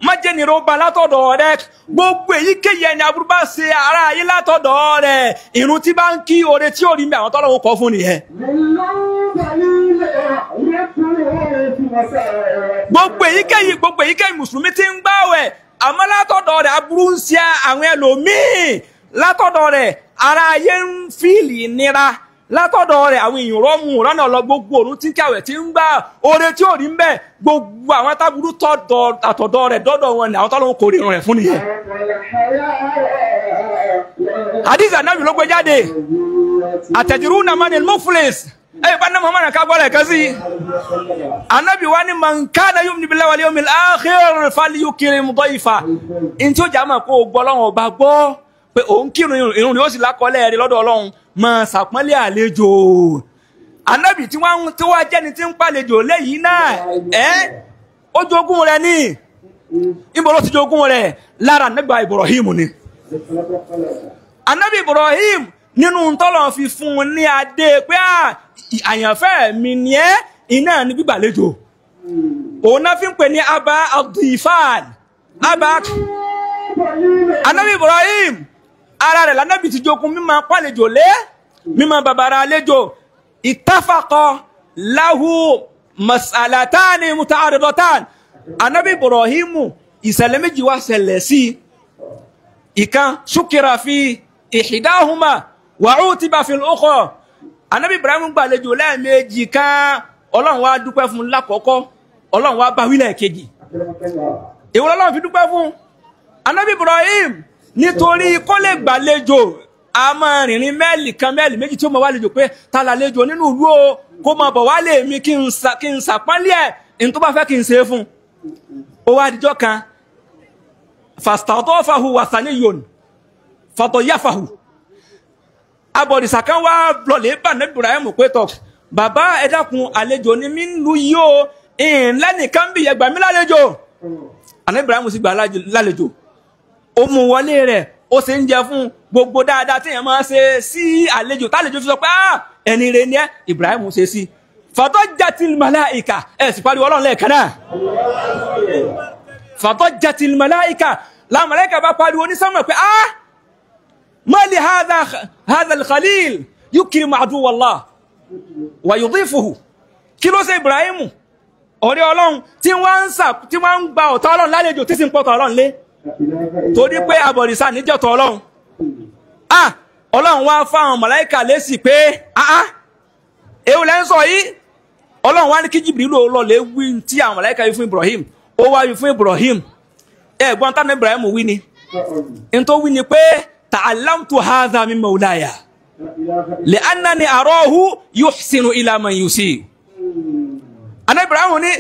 Má jẹ́ nira ó ba látọ̀dọ̀ rẹ̀. Gbogbo èyíkéyìí ẹni aburú bá ṣe ara ayé látọ̀dọ̀ rẹ̀, ìrun tí bá ń kí oore tí ò rí mi àwọn tọ́lọ́run kọ́ fún nìyẹn. Gbogbo èyíkéyìí mùsùlùmí tí ń gbààwẹ̀, àmọ́ látọ̀dọ̀ rẹ̀ aburú ń ṣe àwọn ẹlòmíì, látọ̀dọ̀ rẹ̀ ara ayé ń fíìlì ìnira, látọ̀dọ̀ rẹ̀ àwọn èèyàn rọ́mù rọ́nà lọ. Gbogbo òrùn tí ń kàwẹ̀ tí ń gbà oore tí ò rí ń bẹ̀, gbogbo àwọn táburú tọ̀dọ̀ àtọ̀dọ̀ rẹ̀ dọ́dọ̀ wọn ni àwọn tọ́lọ́run kò rí irun rẹ̀ fún nìyẹn. Hadith Ànábì ló gbé jáde. Àtẹ̀jìrú nàmánì muflis. Ẹ bá ná Muhammad ká gbọ́dọ̀ ẹ̀kan sí. Ànábì wa ni man kana yu'minu billahi wal yawmil akhir falyukrim dayfa. Ntí ó jà máa kó o gbọ́ Ọlọ́run ọba gbọ́ pé òun kírun irun ni ó sì lákọọ́lẹ̀ rẹ̀ lọ́dọ̀ Ọlọ́run, máa ṣàpọ́nlé àlejò. Ànábì tí wọ́n tí wọ́n jẹ́ni tí ń pàlejò léyìí náà, ẹ́ ó jogún rẹ̀ ní. Níbo ló ti jogún rẹ̀? Lára Ànábì Ibrahim ni. Ànábì Ibrahim nínú tọ́lọ̀ fi fún un ní adé pé àyànfẹ́ mi ni ẹ́, iná ní gbígbàlejò. Òun náà fi ń pè ní Aba Abdulfan. Aba Ànábì Ibrahim ara rẹ̀ lànàbì ti jogún mímọ̀ pàlejò lé, mímọ̀ bàbàrà àlejò. Ìtafàkọ lahu masalatani mutaaridatan. Ànábì Ibrahim ìṣẹ̀lẹ̀ méjì wá ṣẹlẹ̀ sí. Ìkan ṣúkìrà fi ìhìdáhùnmá wa'utiba fil ukhra. Ànábì Ibrahim gbàlejò lẹ́ẹ̀mejì kan, Ọlọ́run wá dúpẹ́ fún lákọ̀ọ́kọ́, Ọlọ́run wá bá wí lẹ́ẹ̀kejì. Èwo l'Ọlọ́run fi dúpẹ́ fún? Ànábì Ibrahim nítorí kó lè gbàlejò, a máa rìnrìn mẹ́ẹ̀lì kan mẹ́ẹ̀lì méjì tí ó máa wá lejò pé ta làlejò nínú ìlú o, kó máa bọ̀ wá lè mi kí n sàpọ́nlé ẹ̀ ní tó bá fẹ́ kí n ṣe é fún. Ó wá dijọ́ kan, fastadafahu wasaniyun fadayafahu. Abọ̀rìṣà kan wá lọlé bá Ànábì Ibrahim pé tọ̀, bàbá ẹ dákun àlejò ni mí ń lu yìí o, ìlẹ́nìkan bí ẹgbàá mi lálejò. Ànábì Ibrahim sì gbà lálejò, ó mú wọlé rẹ̀, ó ṣe ń jẹ fún gbogbo dáadáa tí èèyàn máa ṣe sí àlejò, tálejò fi sọ pé ẹni rẹ̀ ni ẹ́, Ibrahim ṣe sí. Fadajjatil malaika, ẹ̀ sì pariwo Ọlọ́run lẹ́ẹ̀kan náà. Fadajjatil malaika, làwọn màláíkà bá pariwo ní sánmọ̀ pé ma li hadha al-khalil yukrimu aduwwa Allah wa yudifuhu. Kí ló ṣe Ibrahim ọ̀rẹ́ Ọlọ́run tí wọ́n ń gba ọ̀tá Ọlọ́run lálejò tí sì ń pọ̀tọ̀ Ọlọ́run lé, torí pé abọ̀rìṣà níjọ̀tọ̀ Ọlọ́run. Ọlọ́run wá fáwọn màláíkà lésì pé èwo lẹ́ ń sọ yìí. Ọlọ́run wá ní kí Jibril lọ lè wí tí àwọn màláíkà wí fún Ibrahim. Ó wá wí fún Ibrahim, ẹ̀gbọ́n tánà Ibrahim wí ni n tó wí ni pé ta'allamtu hadha min mawlaya li'annani arahu yuhsinu ila man yusi. Àná Ibrahim ní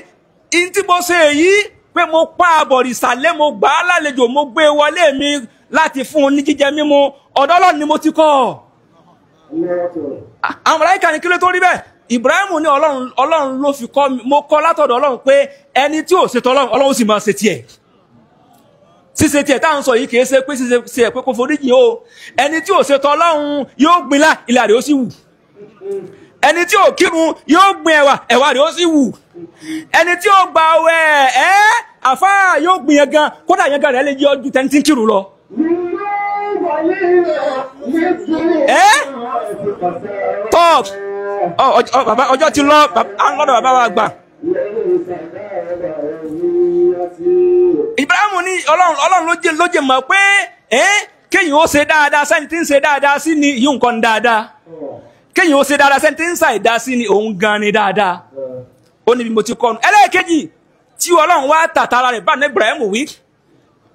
in tí mo ṣe èyí pé mo pa àbọ̀rìṣà lé, mo gbà á lálejò, mo gbé wọlé mi láti fún un ní jíjẹ mímu, ọ̀dọ̀ Ọlọ́run ni mo ti kọ́. Àwọn màláíkà ní kí ló tó rí bẹ́ẹ̀? Ibrahim ní Ọlọ́run ló fi kọ́ mi, mo kọ́ látọ̀dọ̀ Ọlọ́run pé ẹni tí ò ṣètò Ọlọ́run, Ọlọ́run sì máa ṣe tiẹ̀. Ṣíṣe tiẹ̀ tá à ń sọ yìí kìí ṣe pé ṣíṣe tiẹ̀ pé kò foríjì o. Ẹni tí ò ṣètò Ọlọ́run yóò gbin lá, ilà rẹ̀ ó sì wù. Ẹni tí ò kírun yóò gbin ẹ̀wà, ẹ̀wà rẹ̀ ó sì wù. Ẹni tí ò gba àwẹ̀ ẹ́ àfáà yóò gbin yẹn gan, kódà yẹn gan rẹ̀ lè jẹ́ ọdún tẹ́ni tí ń kírun lọ. Tọ́ bàbá ọjọ́ ti lọ, lọ́dọ̀ bàbá wa gbà. Ibrahim ní Ọlọ́run ló jẹ́ mọ̀ pé kéyìn ó ṣe dáadáa sẹ́ni tí ń ṣe dáadáa sí ni yíò nǹkan dáadáa, kéyìn ó ṣe dáadáa sẹ́ni tí ń ṣàìdá sí ni òun gan ni dáadáa. Ó níbi mo ti kọ́nu. Ẹlẹ́ẹ̀kejì tí Ọlọ́run wá tàtàrà rẹ̀ bá ní Ibrahim wí,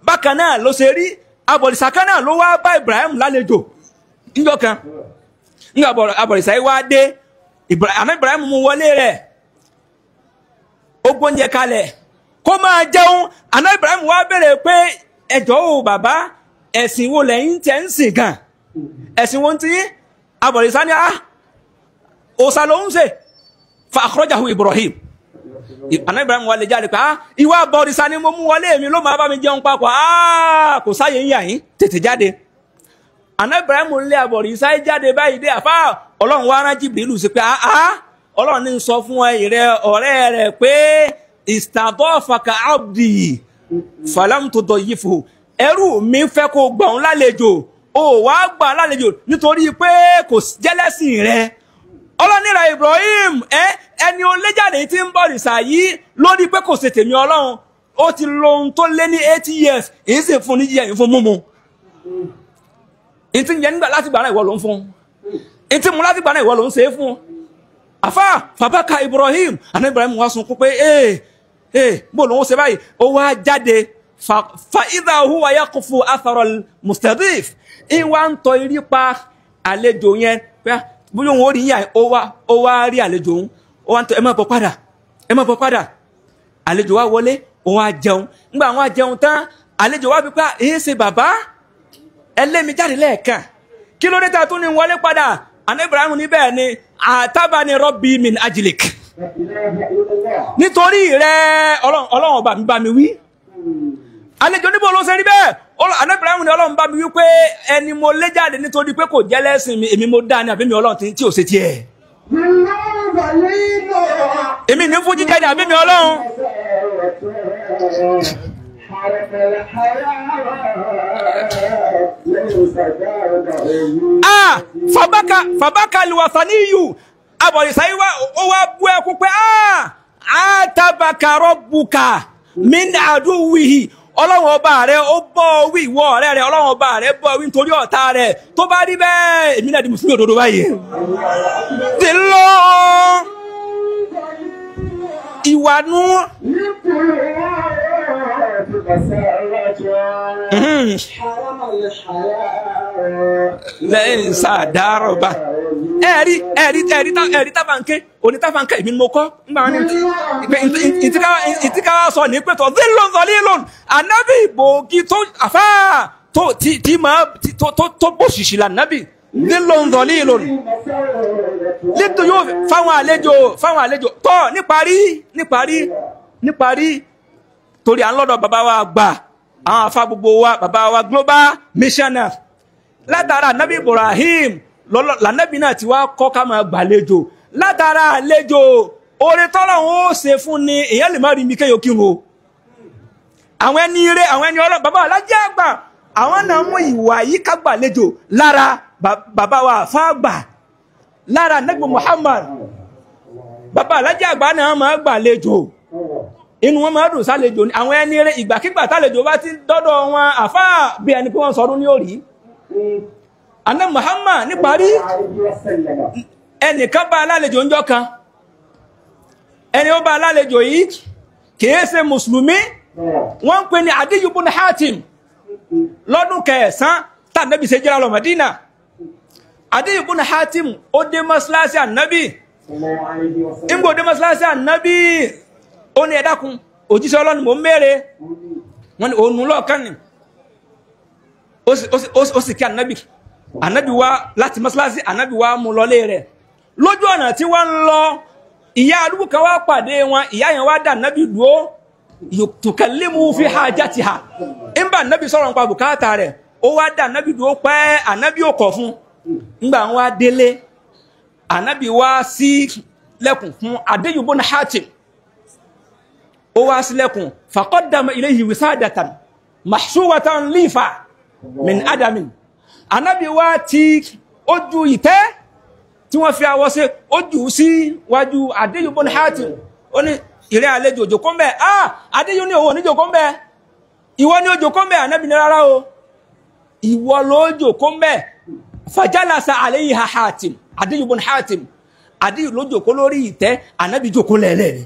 bákan náà ló ṣe rí. Abọ̀rìṣà kan náà ló wá bá Ibrahim lálejò níjọ́ kan. Nígbà abọ̀rìṣà yìí wá dé, àná Ibrahim mú wọlé rẹ̀, ó gbóúnjẹ kalẹ̀ kó máa jẹun. Àná Ibrahim wá béèrè pé ẹjọ́ o bàbá, ẹ̀sìn wo lẹ́yìn tẹ́ ń sìn gan? Ẹ̀sìn wo ti yín? Abọ̀rìṣà ní òòṣà ló ń ṣe. Fa akhrajahu Ibrahim. Àná Ibrahim wá lè jáde pé ìwà abọ̀rìṣà ni mo mú wọlé mi ló máa bá mi jẹun papọ̀, kò sáyé ń yà yín, tètè jáde. Àná Ibrahim lé abọ̀rìṣà jáde báyìí dé àfá, Ọlọ́run wá rán Jibrilu sí pé Ọlọ́run ní sọ fún ìrẹ ọ̀rẹ́ rẹ̀ pé istadafaka abdi Falam tudayyifuhu, ẹrú mi fẹ́ kó gbà òun lálejò, ó wá gbà lálejò nítorí pé kò jẹ́lẹ́sìn rẹ. Ọlọ́nira Ibrahim, ẹni oléjáde tí ń bọ̀ rìsà yìí lórí pé kò ṣe tèmi Ọlọ́run, ó ti lo ohun tó lé ní 80 years, èyí sì fún ní jíjẹ, èyí fún mímu. Ìtí ń jẹ nígbà láti gbà náà ìwọ ló ń fún, ìtí mu láti gbà náà ìwọ ló ń ṣe é fún. Àfà fàbákà Ibrahim, àná Ibrahim wá sunkún pé bó lòun ṣe báyìí, ó wá jáde. Fa idha huwa yaqfu athara al-mustadif, ìwà ń tọ irí pa àlejò yẹn pé bóyá òun ó rí yà, ó wá rí àlejò òun, ó wá ń tọ, ẹ má bọ̀ padà, ẹ má bọ̀ padà. Àlejò wá wọlé, ó wá jẹun. Nígbà wọn jẹun tán, àlejò wá bí pé èyí ṣe bàbá ẹlẹ́mi jáde lẹ́ẹ̀kan, kí ló dé ta tún ní wọlé padà? Àná Ibrahim ní bẹ́ẹ̀ ni, àtàbà ni rabbi min ajlik, nítorí rẹ Ọlọ́run ọba mi bá mi wí. Àlejò níbo ló ṣe rí bẹ́ẹ̀? Àná Ibrahim ní Ọlọ́run bá mi wí pé ẹni mo lé jáde nítorí pé kò jẹ́ lẹ́sìn mi, èmi mo dá ní àbí mi Ọlọ́run tí ò ṣe tiẹ̀, èmi ní fún jíjẹ ní àbí mi Ọlọ́run. Fàbákà lùwàsàníyù, abọ̀rìṣà yìí ó wá bú ẹkún pé àtàbàkà rọ́bùkà min àdúwìhì, Ọlọ́run ọba rẹ ó bọ́ wí, ìwọ ọ̀rẹ́ rẹ Ọlọ́run ọba rẹ bọ́ wí nítorí ọ̀tá rẹ. Tó bá rí bẹ́ẹ̀, èmi náà di mùsùlùmí òdodo báyìí. Ti lọ ìwà nú. Lẹ́yìn sàdárọ̀bà. Ẹ̀rí ẹ̀rí ẹ̀rí ẹ̀rí tábàǹkẹ́ òní tábàǹkẹ́ èmi ni mo kọ́. Ìtìkáwá sọ ní pẹ̀tọ̀ zílòn zọlílòn ànábì ìbògì tó àfá tó tí máa tó bòṣìṣì lànábì zílòn zọlílòn. Létò yóò fáwọn àlejò fáwọn àlejò tọ́ níparí níparí níparí torí à ń lọ́dọ̀ bàbá wa gbà àwọn afá gbogbo wa bàbá wa global missioner látara ànábì Ibrahim lànàbì náà ti wá kọ́ ká máa gbàlejò látara àlejò oore tọ́lọ́run ó ṣe fún ni èèyàn lè má rí mi kéèyàn kírun o. Àwọn ẹni ire àwọn ẹni ọlọ́run bàbá alájẹ́ àgbà àwọn náà mú ìwà yìí ká gbàlejò lára bàbá wa àfá àgbà lára ànábì Muhammad. Bàbá alájẹ́ àgbà náà máa gbàlejò, inú wọn máa dùn sálejò ni. Àwọn ẹni ire ìgbàkigbà tálejò bá ti dọ́dọ̀ wọn àfá bí ẹni pé wọ́n sọdún ní òrí. Àná Muhammad níparí ẹnìkan bá alálejò ń jọ́ kan, ẹni ó bá alálejò yìí kìí ṣe mùsùlùmí, wọ́n ń pè ní Adiyu bun Hatim. Lọ́dún kẹsàn-án tá ànábì ṣe jẹ́ra lọ Mádínà, Adiyu bun Hatim ó dé mọ́sálásí ànábì. Ńgbò dé mọ́sálásí ànábì, ó ní ẹ dákun òjíṣẹ́ Ọlọ́run mò ń béèrè. Wọ́n ní òun lọ́ọ̀kan ni ó sì kí ànábì. Ànábì wá láti mọ́sálásí, ànábì wá mú lọlé rẹ̀. Lójú ọ̀nà tí wọ́n ń lọ, ìyá arúgbó kan wá pàdé wọn, ìyá yẹn wá dá ànábì dúró, tukallimu fi hajatiha, ń bá ànábì sọ̀rọ̀ nípa bùkátà rẹ̀. Ó wá dá ànábì dúró pẹ́, ànábì ò kọ̀ fún. Ńgbà wọn wá délé, ànábì wá sí lẹ́kùn fún Adiyu bun Hatim. Ó wá sí lẹ́kùn, faqaddama ilayhi wisadatan mahshuwatan lifa min adamin. Ànábì wá ti ojú ìtẹ́ tí wọ́n fi awọ ṣe, ojú sí wájú Adiyu bun Hatim. Ó ní ìrẹ́ àlejò òjòkó ń bẹ̀. Ah, Adiyu ní òun ò ní jòkó ń bẹ̀, ìwọ ní òjòkó ń bẹ̀. Ànábì ní rárá o, ìwọ ló jòkó ń bẹ̀. Fajalasa alayha Hatim, Adiyu bun Hatim. Adiyu ló jòkó lórí ìtẹ́, Ànábì jòkó lẹ́lẹ́ ni.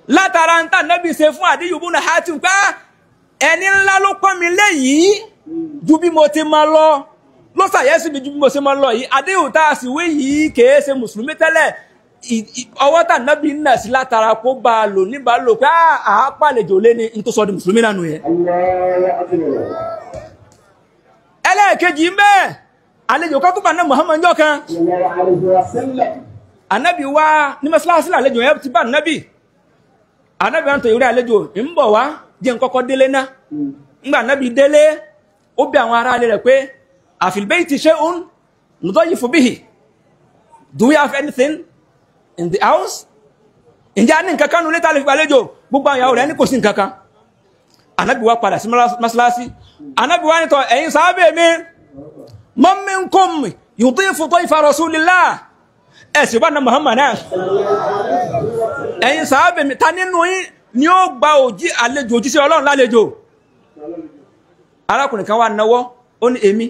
Látara ń tà Ànábì ṣe fún Adiyu bun Hatim pé ẹni ńlá ló pọ́n mi léyìí ju bí mo ti máa lọ, ló ṣàyẹ́sí mi ju bí mo ṣe máa lọ yìí. Adéhùn tá a sì wí yìí kèé ṣe mùsùlùmí tẹ́lẹ̀, ọwọ́ tà nábì nà sí látara kó bá a lò níbà lò pé àá pàlejò lé ní n tó sọ di mùsùlùmí náà nù yẹn. Ẹlẹ́ẹ̀kejì ń bẹ́ẹ̀, àlejò kan tó bá ná Muhammad jọ kan, ànábì wá ní mọ́sálásí, àlejò yẹn ti bá ànábì. Ànábì wọn tó ìrẹ́ àlejò ń bọ̀ wá jẹ́ nkọ́kọ́ délé ná. Ńgbà ànábì délé, ó bí àwọn ará ilé rẹ̀ pé àfil bayti shay'un nudayyifu bihi, do we have anything in the house? Ǹjẹ́ a ní nǹkan kan nulẹ̀ tá a lè fi gbàlejò? Gbogbo àwọn ìyàwó rẹ̀ ní kò sí nǹkan kan. Ànábì wa padà sí mọ́ṣáláṣí. Ànábì wa ní tọ́ ẹ̀yin sàábẹ̀ mi, man minkum yudifu dayfa rasulillah, ẹ̀sìn bá na Muhammad náà. Ẹ̀yin sàábẹ̀ mi, ta nínú yín ni ó gba àlejò òjíṣẹ́ Ọlọ́run lálejò? Arákùnrin kan wá náwọ́, ó ní èmi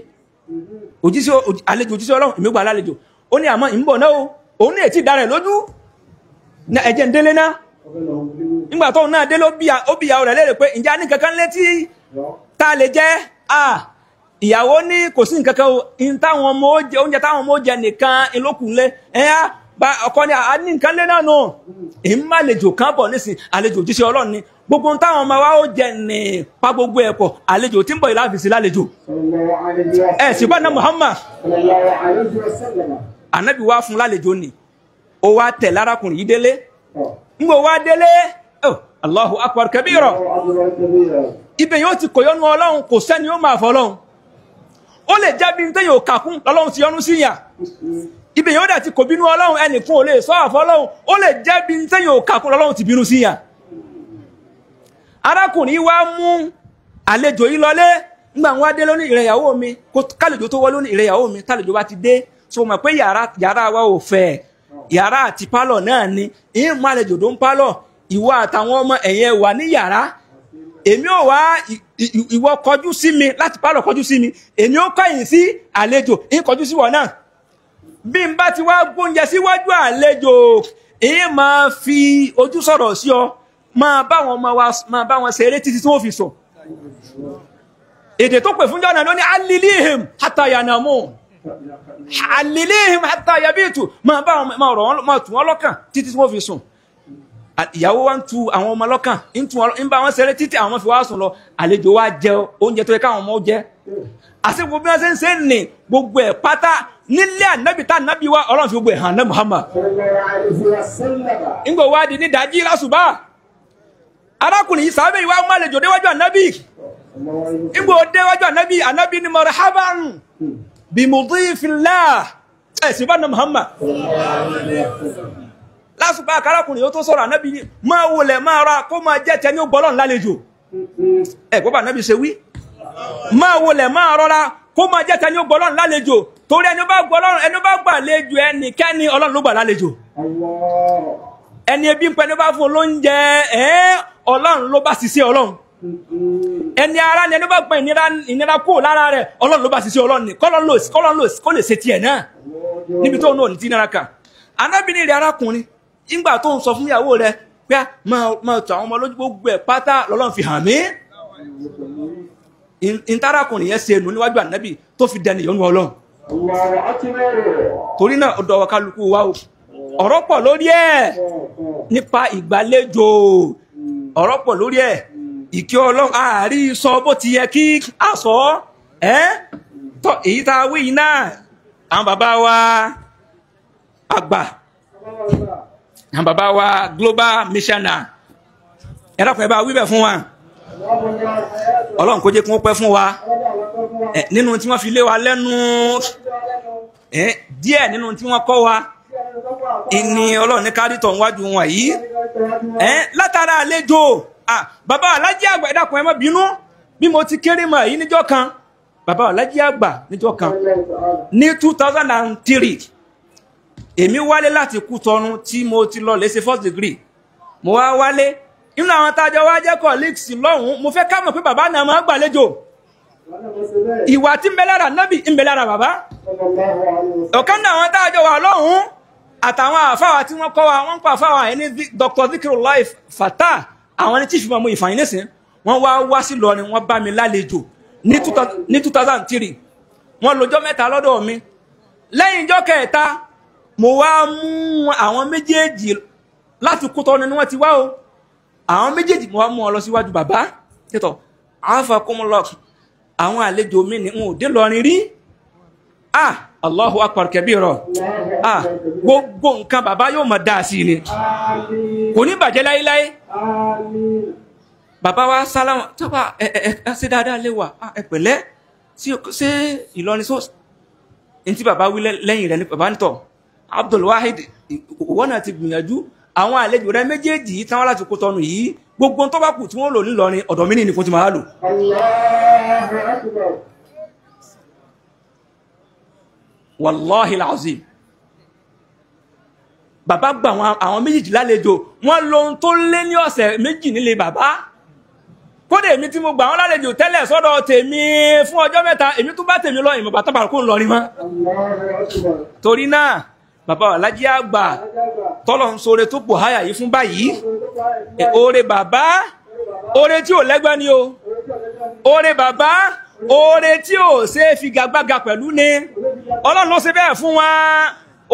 àlejò òjíṣẹ́ Ọlọ́run èmi gbà lálejò. Ó ní àmọ́ ìbọ̀ náà o, òun ní ètí ìdárẹ̀ lójú ẹ̀jẹ̀ ń délé náà. Nígbà tóun náà délé ó bi ìyàwó rẹ̀ léèrè pé ǹjẹ́ a ní kankan létí tá a lè jẹ́? Ìyàwó ní kò sí nǹkan kan o, oúnjẹ táwọn ọmọ ó jẹ nìkan ìlókùnlé. Ẹ̀yà ọkọ ni a ní nǹkan lé náà nù. Èmi má àlejò kan bọ̀ nísìn, àlejò òjíṣẹ́ Ọlọ́run ni. Gbogbo táwọn ọmọ wa ó jẹ ní pa gbogbo ẹ̀pọ̀, àlejò tí ń bọ̀ yìí láfi sí lálejò. Ẹ sì bá ná Muhammad. Ànábì wá fún lálejò ni, ó wá tẹ̀ lárakùnrin yìí délé. Ń gbọ́ wá délé, Allahu akbar kabira. Ibẹ̀ yóò ti kò yọnu Ọlọ́run, kò sẹ́ni ó máa fọ Ọlọ́run. Ó lè jẹ́ bí téèyàn ò kàkún lọ́lọ́run ti yọnu sí yàn. Ibẹ̀ yóò dẹ̀ ti kò bínú Ọlọ́run, ẹnìkan ò lè sọ àfọ Ọlọ́run. Ó lè jẹ́ bí téèyàn ò kàkún lọ́lọ́run ti bínú sí yàn. Arákùnrin wá mú àlejò yìí lọlé. Nígbà wọn dé lóní ìrẹ̀yàwó mi, kálejò tó wọ lóní ìrẹ̀yàwó mi, tálejò bá ti dé, so mọ̀ pé yàrá wa ò fẹ̀, yàrá àti pálọ̀ náà ni. Ìyẹn mú àlejò tó ń pálọ̀, ìwọ àtàwọn ọmọ ẹ̀yẹn wà ní yàrá. Èmi ò wá, ìwọ kọjú sí mi láti pálọ̀, kọjú sí mi, èmi ó kọ̀yìn sí àlejò, ìyẹn kọjú sí wọn náà. Bí n bá ti wá gbóúnjẹ síwájú àlejò, ìyẹn máa fi ojú sọ̀rọ̀ sí ọ, máa bá wọn ọmọ wa, máa bá wọn ṣeré títí tí wọ́n fi sùn. Èdè tó pè fún jọ́nà ló ní alilihim hatta yanamu, alilihim hatta yabitu, máa bá wọn, máa rọ̀ wọn, máa tù wọ́n lọ́kàn títí tí wọ́n fi sùn. Ìyàwó wa ń tu àwọn ọmọ lọ́kàn, ń bá wọn ṣeré títí àwọn fi wá sùn lọ. Àlejò wa jẹ oúnjẹ tó yẹ káwọn ọmọ jẹ. Àsìkò bí wọ́n ṣe ń ṣe ní gbogbo ẹ̀ pátá nílé ànábì tá ànábì wa, Ọlọ́run fi gbogbo ẹ̀ hàn ní Muhammad. Ńgbò wá di ní dájí lásùbà. Arákùnrin yìí sábẹ́ ìwà ọmọ àlejò déwájú ànábì. Ńgbò déwájú ànábì, ànábì ní marhaban bi mudifillah. Ẹ̀ sì bá ní Muhammad. Lásùbà arákùnrin yóò tó sọ̀rọ̀, ànábì ní máa wọlé máa ra kó máa jẹ́ tẹni ó gbọ́lọ́n lálejò. Ẹ̀ gbọ́ bá ànábì ṣe wí. Máa wọlé máa rọra kó máa jẹ́ tẹni ó gbọ́lọ́n lálejò. Torí ẹni bá gbọ́lọ́n, ẹni bá gbàlejò ẹnikẹ́ni, Ọlọ́run ló gbà lálejò. Ẹni ebi ń pẹ́ ní bá fún olóúnjẹ, Ọlọ́run ló bá ṣiṣẹ́ Ọlọ́run. Ẹni ara ni ẹni bá gbọ́n ìnira kúrò lára rẹ̀, Ọlọ́run ló bá ṣiṣẹ́ Ọlọ́run ni. Kọ́lọ́run ló kó lè ṣe tiẹ̀ náà. Níbi tó náà ní tí nira kan. Arábìnrin rẹ̀ arákùnrin, ìgbà tó ń sọ fún ìyàwó rẹ̀ pé máa tọ àwọn ọmọ lójú gbogbo ẹ̀ pátá lọ́lọ́run fi hàn mí. Ìtarakùnrin yẹn ṣe nù níwájú ànábì tó fi dẹni ìyọ́nú Ọlọ́run. Torí náà ọ̀dọ̀ wa kálukú wa o, ọ̀rọ̀ pọ̀ lórí ẹ̀ nípa ìgbàlejò, ọ̀rọ̀ pọ̀ lórí ẹ̀. Ìkẹ́ Ọlọ́run àárí sọ bó ti yẹ kí a sọ ẹ́ tọ́ èyí tá a wí yìí náà. Àwọn bàbá wa àgbà, àwọn bàbá wa global missioner, ẹ dákun ẹ bá wí bẹ̀ fún wa. Ọlọ́run kó jẹ́ kí wọ́n pẹ́ fún wa. Nínú tí wọ́n fi lé wa lẹ́nu díẹ̀, nínú tí wọ́n kọ́ wa ìní Ọlọ́run ní kárìtọ̀ níwájú wọn yìí. Látara àlejò, bàbá alájí àgbà, ẹ dákun ẹ má bínú bí mo ti kéré mọ̀ yìí níjọ́ kan. Bàbá alájí àgbà níjọ́ kan ní 2003, èmi wálé láti Kútọ̀nù tí mo ti lọ léṣe first degree. Mo wá wálé inú àwọn tájọ wá jẹ́ colleagues lọ́hùn-ún. Mo fẹ́ ká mọ̀ pé bàbá náà máa gbàlejò. Ìwà tí ń bẹ lára nábì ń bẹ lára bàbá. Ọ̀kan náà àwọn tájọ wà lọ́hùn-ún àtàwọn àfáwà tí wọ́n kọ́ wa, wọ́n ń pa àfáwà ẹni Dr. Zikirullah Fatah, àwọn ní chief mọ̀mú ìfàyín nísìn. Wọ́n wá wá sí Ìlọrin, wọ́n bá mi lálejò ní 2003. Wọ́n lọ́jọ́ mẹ́ta lọ́dọ̀ mi. Lẹ́yìn ìjọ́ kẹta, mo wá mú àwọn méjèèjì láti Kútọ̀nù ni wọ́n ti wá o. Àwọn méjèèjì mo wá mú wọn lọ síwájú bàbá. Tètò àáfà kúmúlọ, àwọn àlejò mi ni n ò dé Ìlọrin rí. Ah, Allahu akbar kabira. Ah, gbogbo nǹkan bàbá yóò máa dáa sí ni, kò ní bàjẹ́ láéláé. Bàbá wa sálámà tọ́ba ẹ ẹ ẹ ṣe dáadáa lé wa, ẹ pẹ̀lẹ́, ṣé Ìlọrin sọ ní tí bàbá wí lẹ́yìn rẹ̀ ní bàbá nítọ̀ Abdul Wahid, ìwọ náà ti gbìyànjú. Àwọn àlejò rẹ méjèèjì yìí táwọn láti Kútọ́nù yìí, gbogbo tó bá kù tí wọ́n lò nílọrin ọ̀dọ̀ mi ní kó ti máa lò. Allahu Akbar. Wàláhi làzim. Bàbá gba àwọn méjèèjì lálejò, wọ́n lo ohun tó lé ní ọ̀sẹ̀ méjì nílé bàbá. Kódà èmi tí mo gbà wọ́n lálejò tẹ́lẹ̀ sọ́dọ̀ tèmi fún ọjọ́ mẹ́ta, èmi tún bá tèmi lọ ìmọ̀gbà tán bàrùkù ńlọrin mọ́. Allahu Akbar. Torí náà bàbá Alhaji àgbà tọ́lọ̀ ń sore tó pò háyà yìí fún báyìí. Oore bàbá, oore tí ò lẹ́gbẹ́ ni o. Oore bàbá, oore tí ò ṣe é figagbága pẹ̀lú ni. Ọlọ́run ló ṣe bẹ́ẹ̀ fún wa.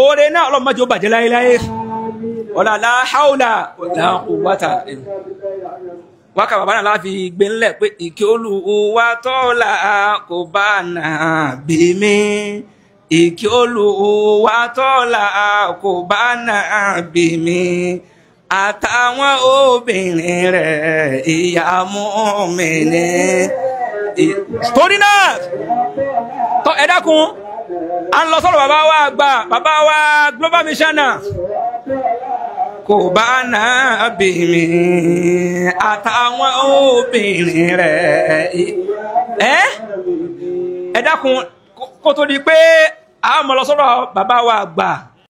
Oore náà Ọlọ́run má jẹ́ ó bàjẹ́ láéláé. Ọ̀là la haula wala quwwata. Wákà bàbá náà láfi gbé ńlẹ̀ pé ìkẹ́ Olúwa tọ́lá kò bá náà bí mi. Ìkẹ́ Olúwa tọ́lá kò bá náà bí mi. Àtàwọn obìnrin rẹ̀ ìyá mùmínì. Torí náà tọ́ ẹ dákun, à ń lọ sọ́dọ̀ bàbá wa àgbà, bàbá wa Global Missioner. Kò bá náà bí mi àtàwọn obìnrin rẹ̀. Ẹ dákun, kó tó di pé a mọ̀ lọ sọ́dọ̀ bàbá wa àgbà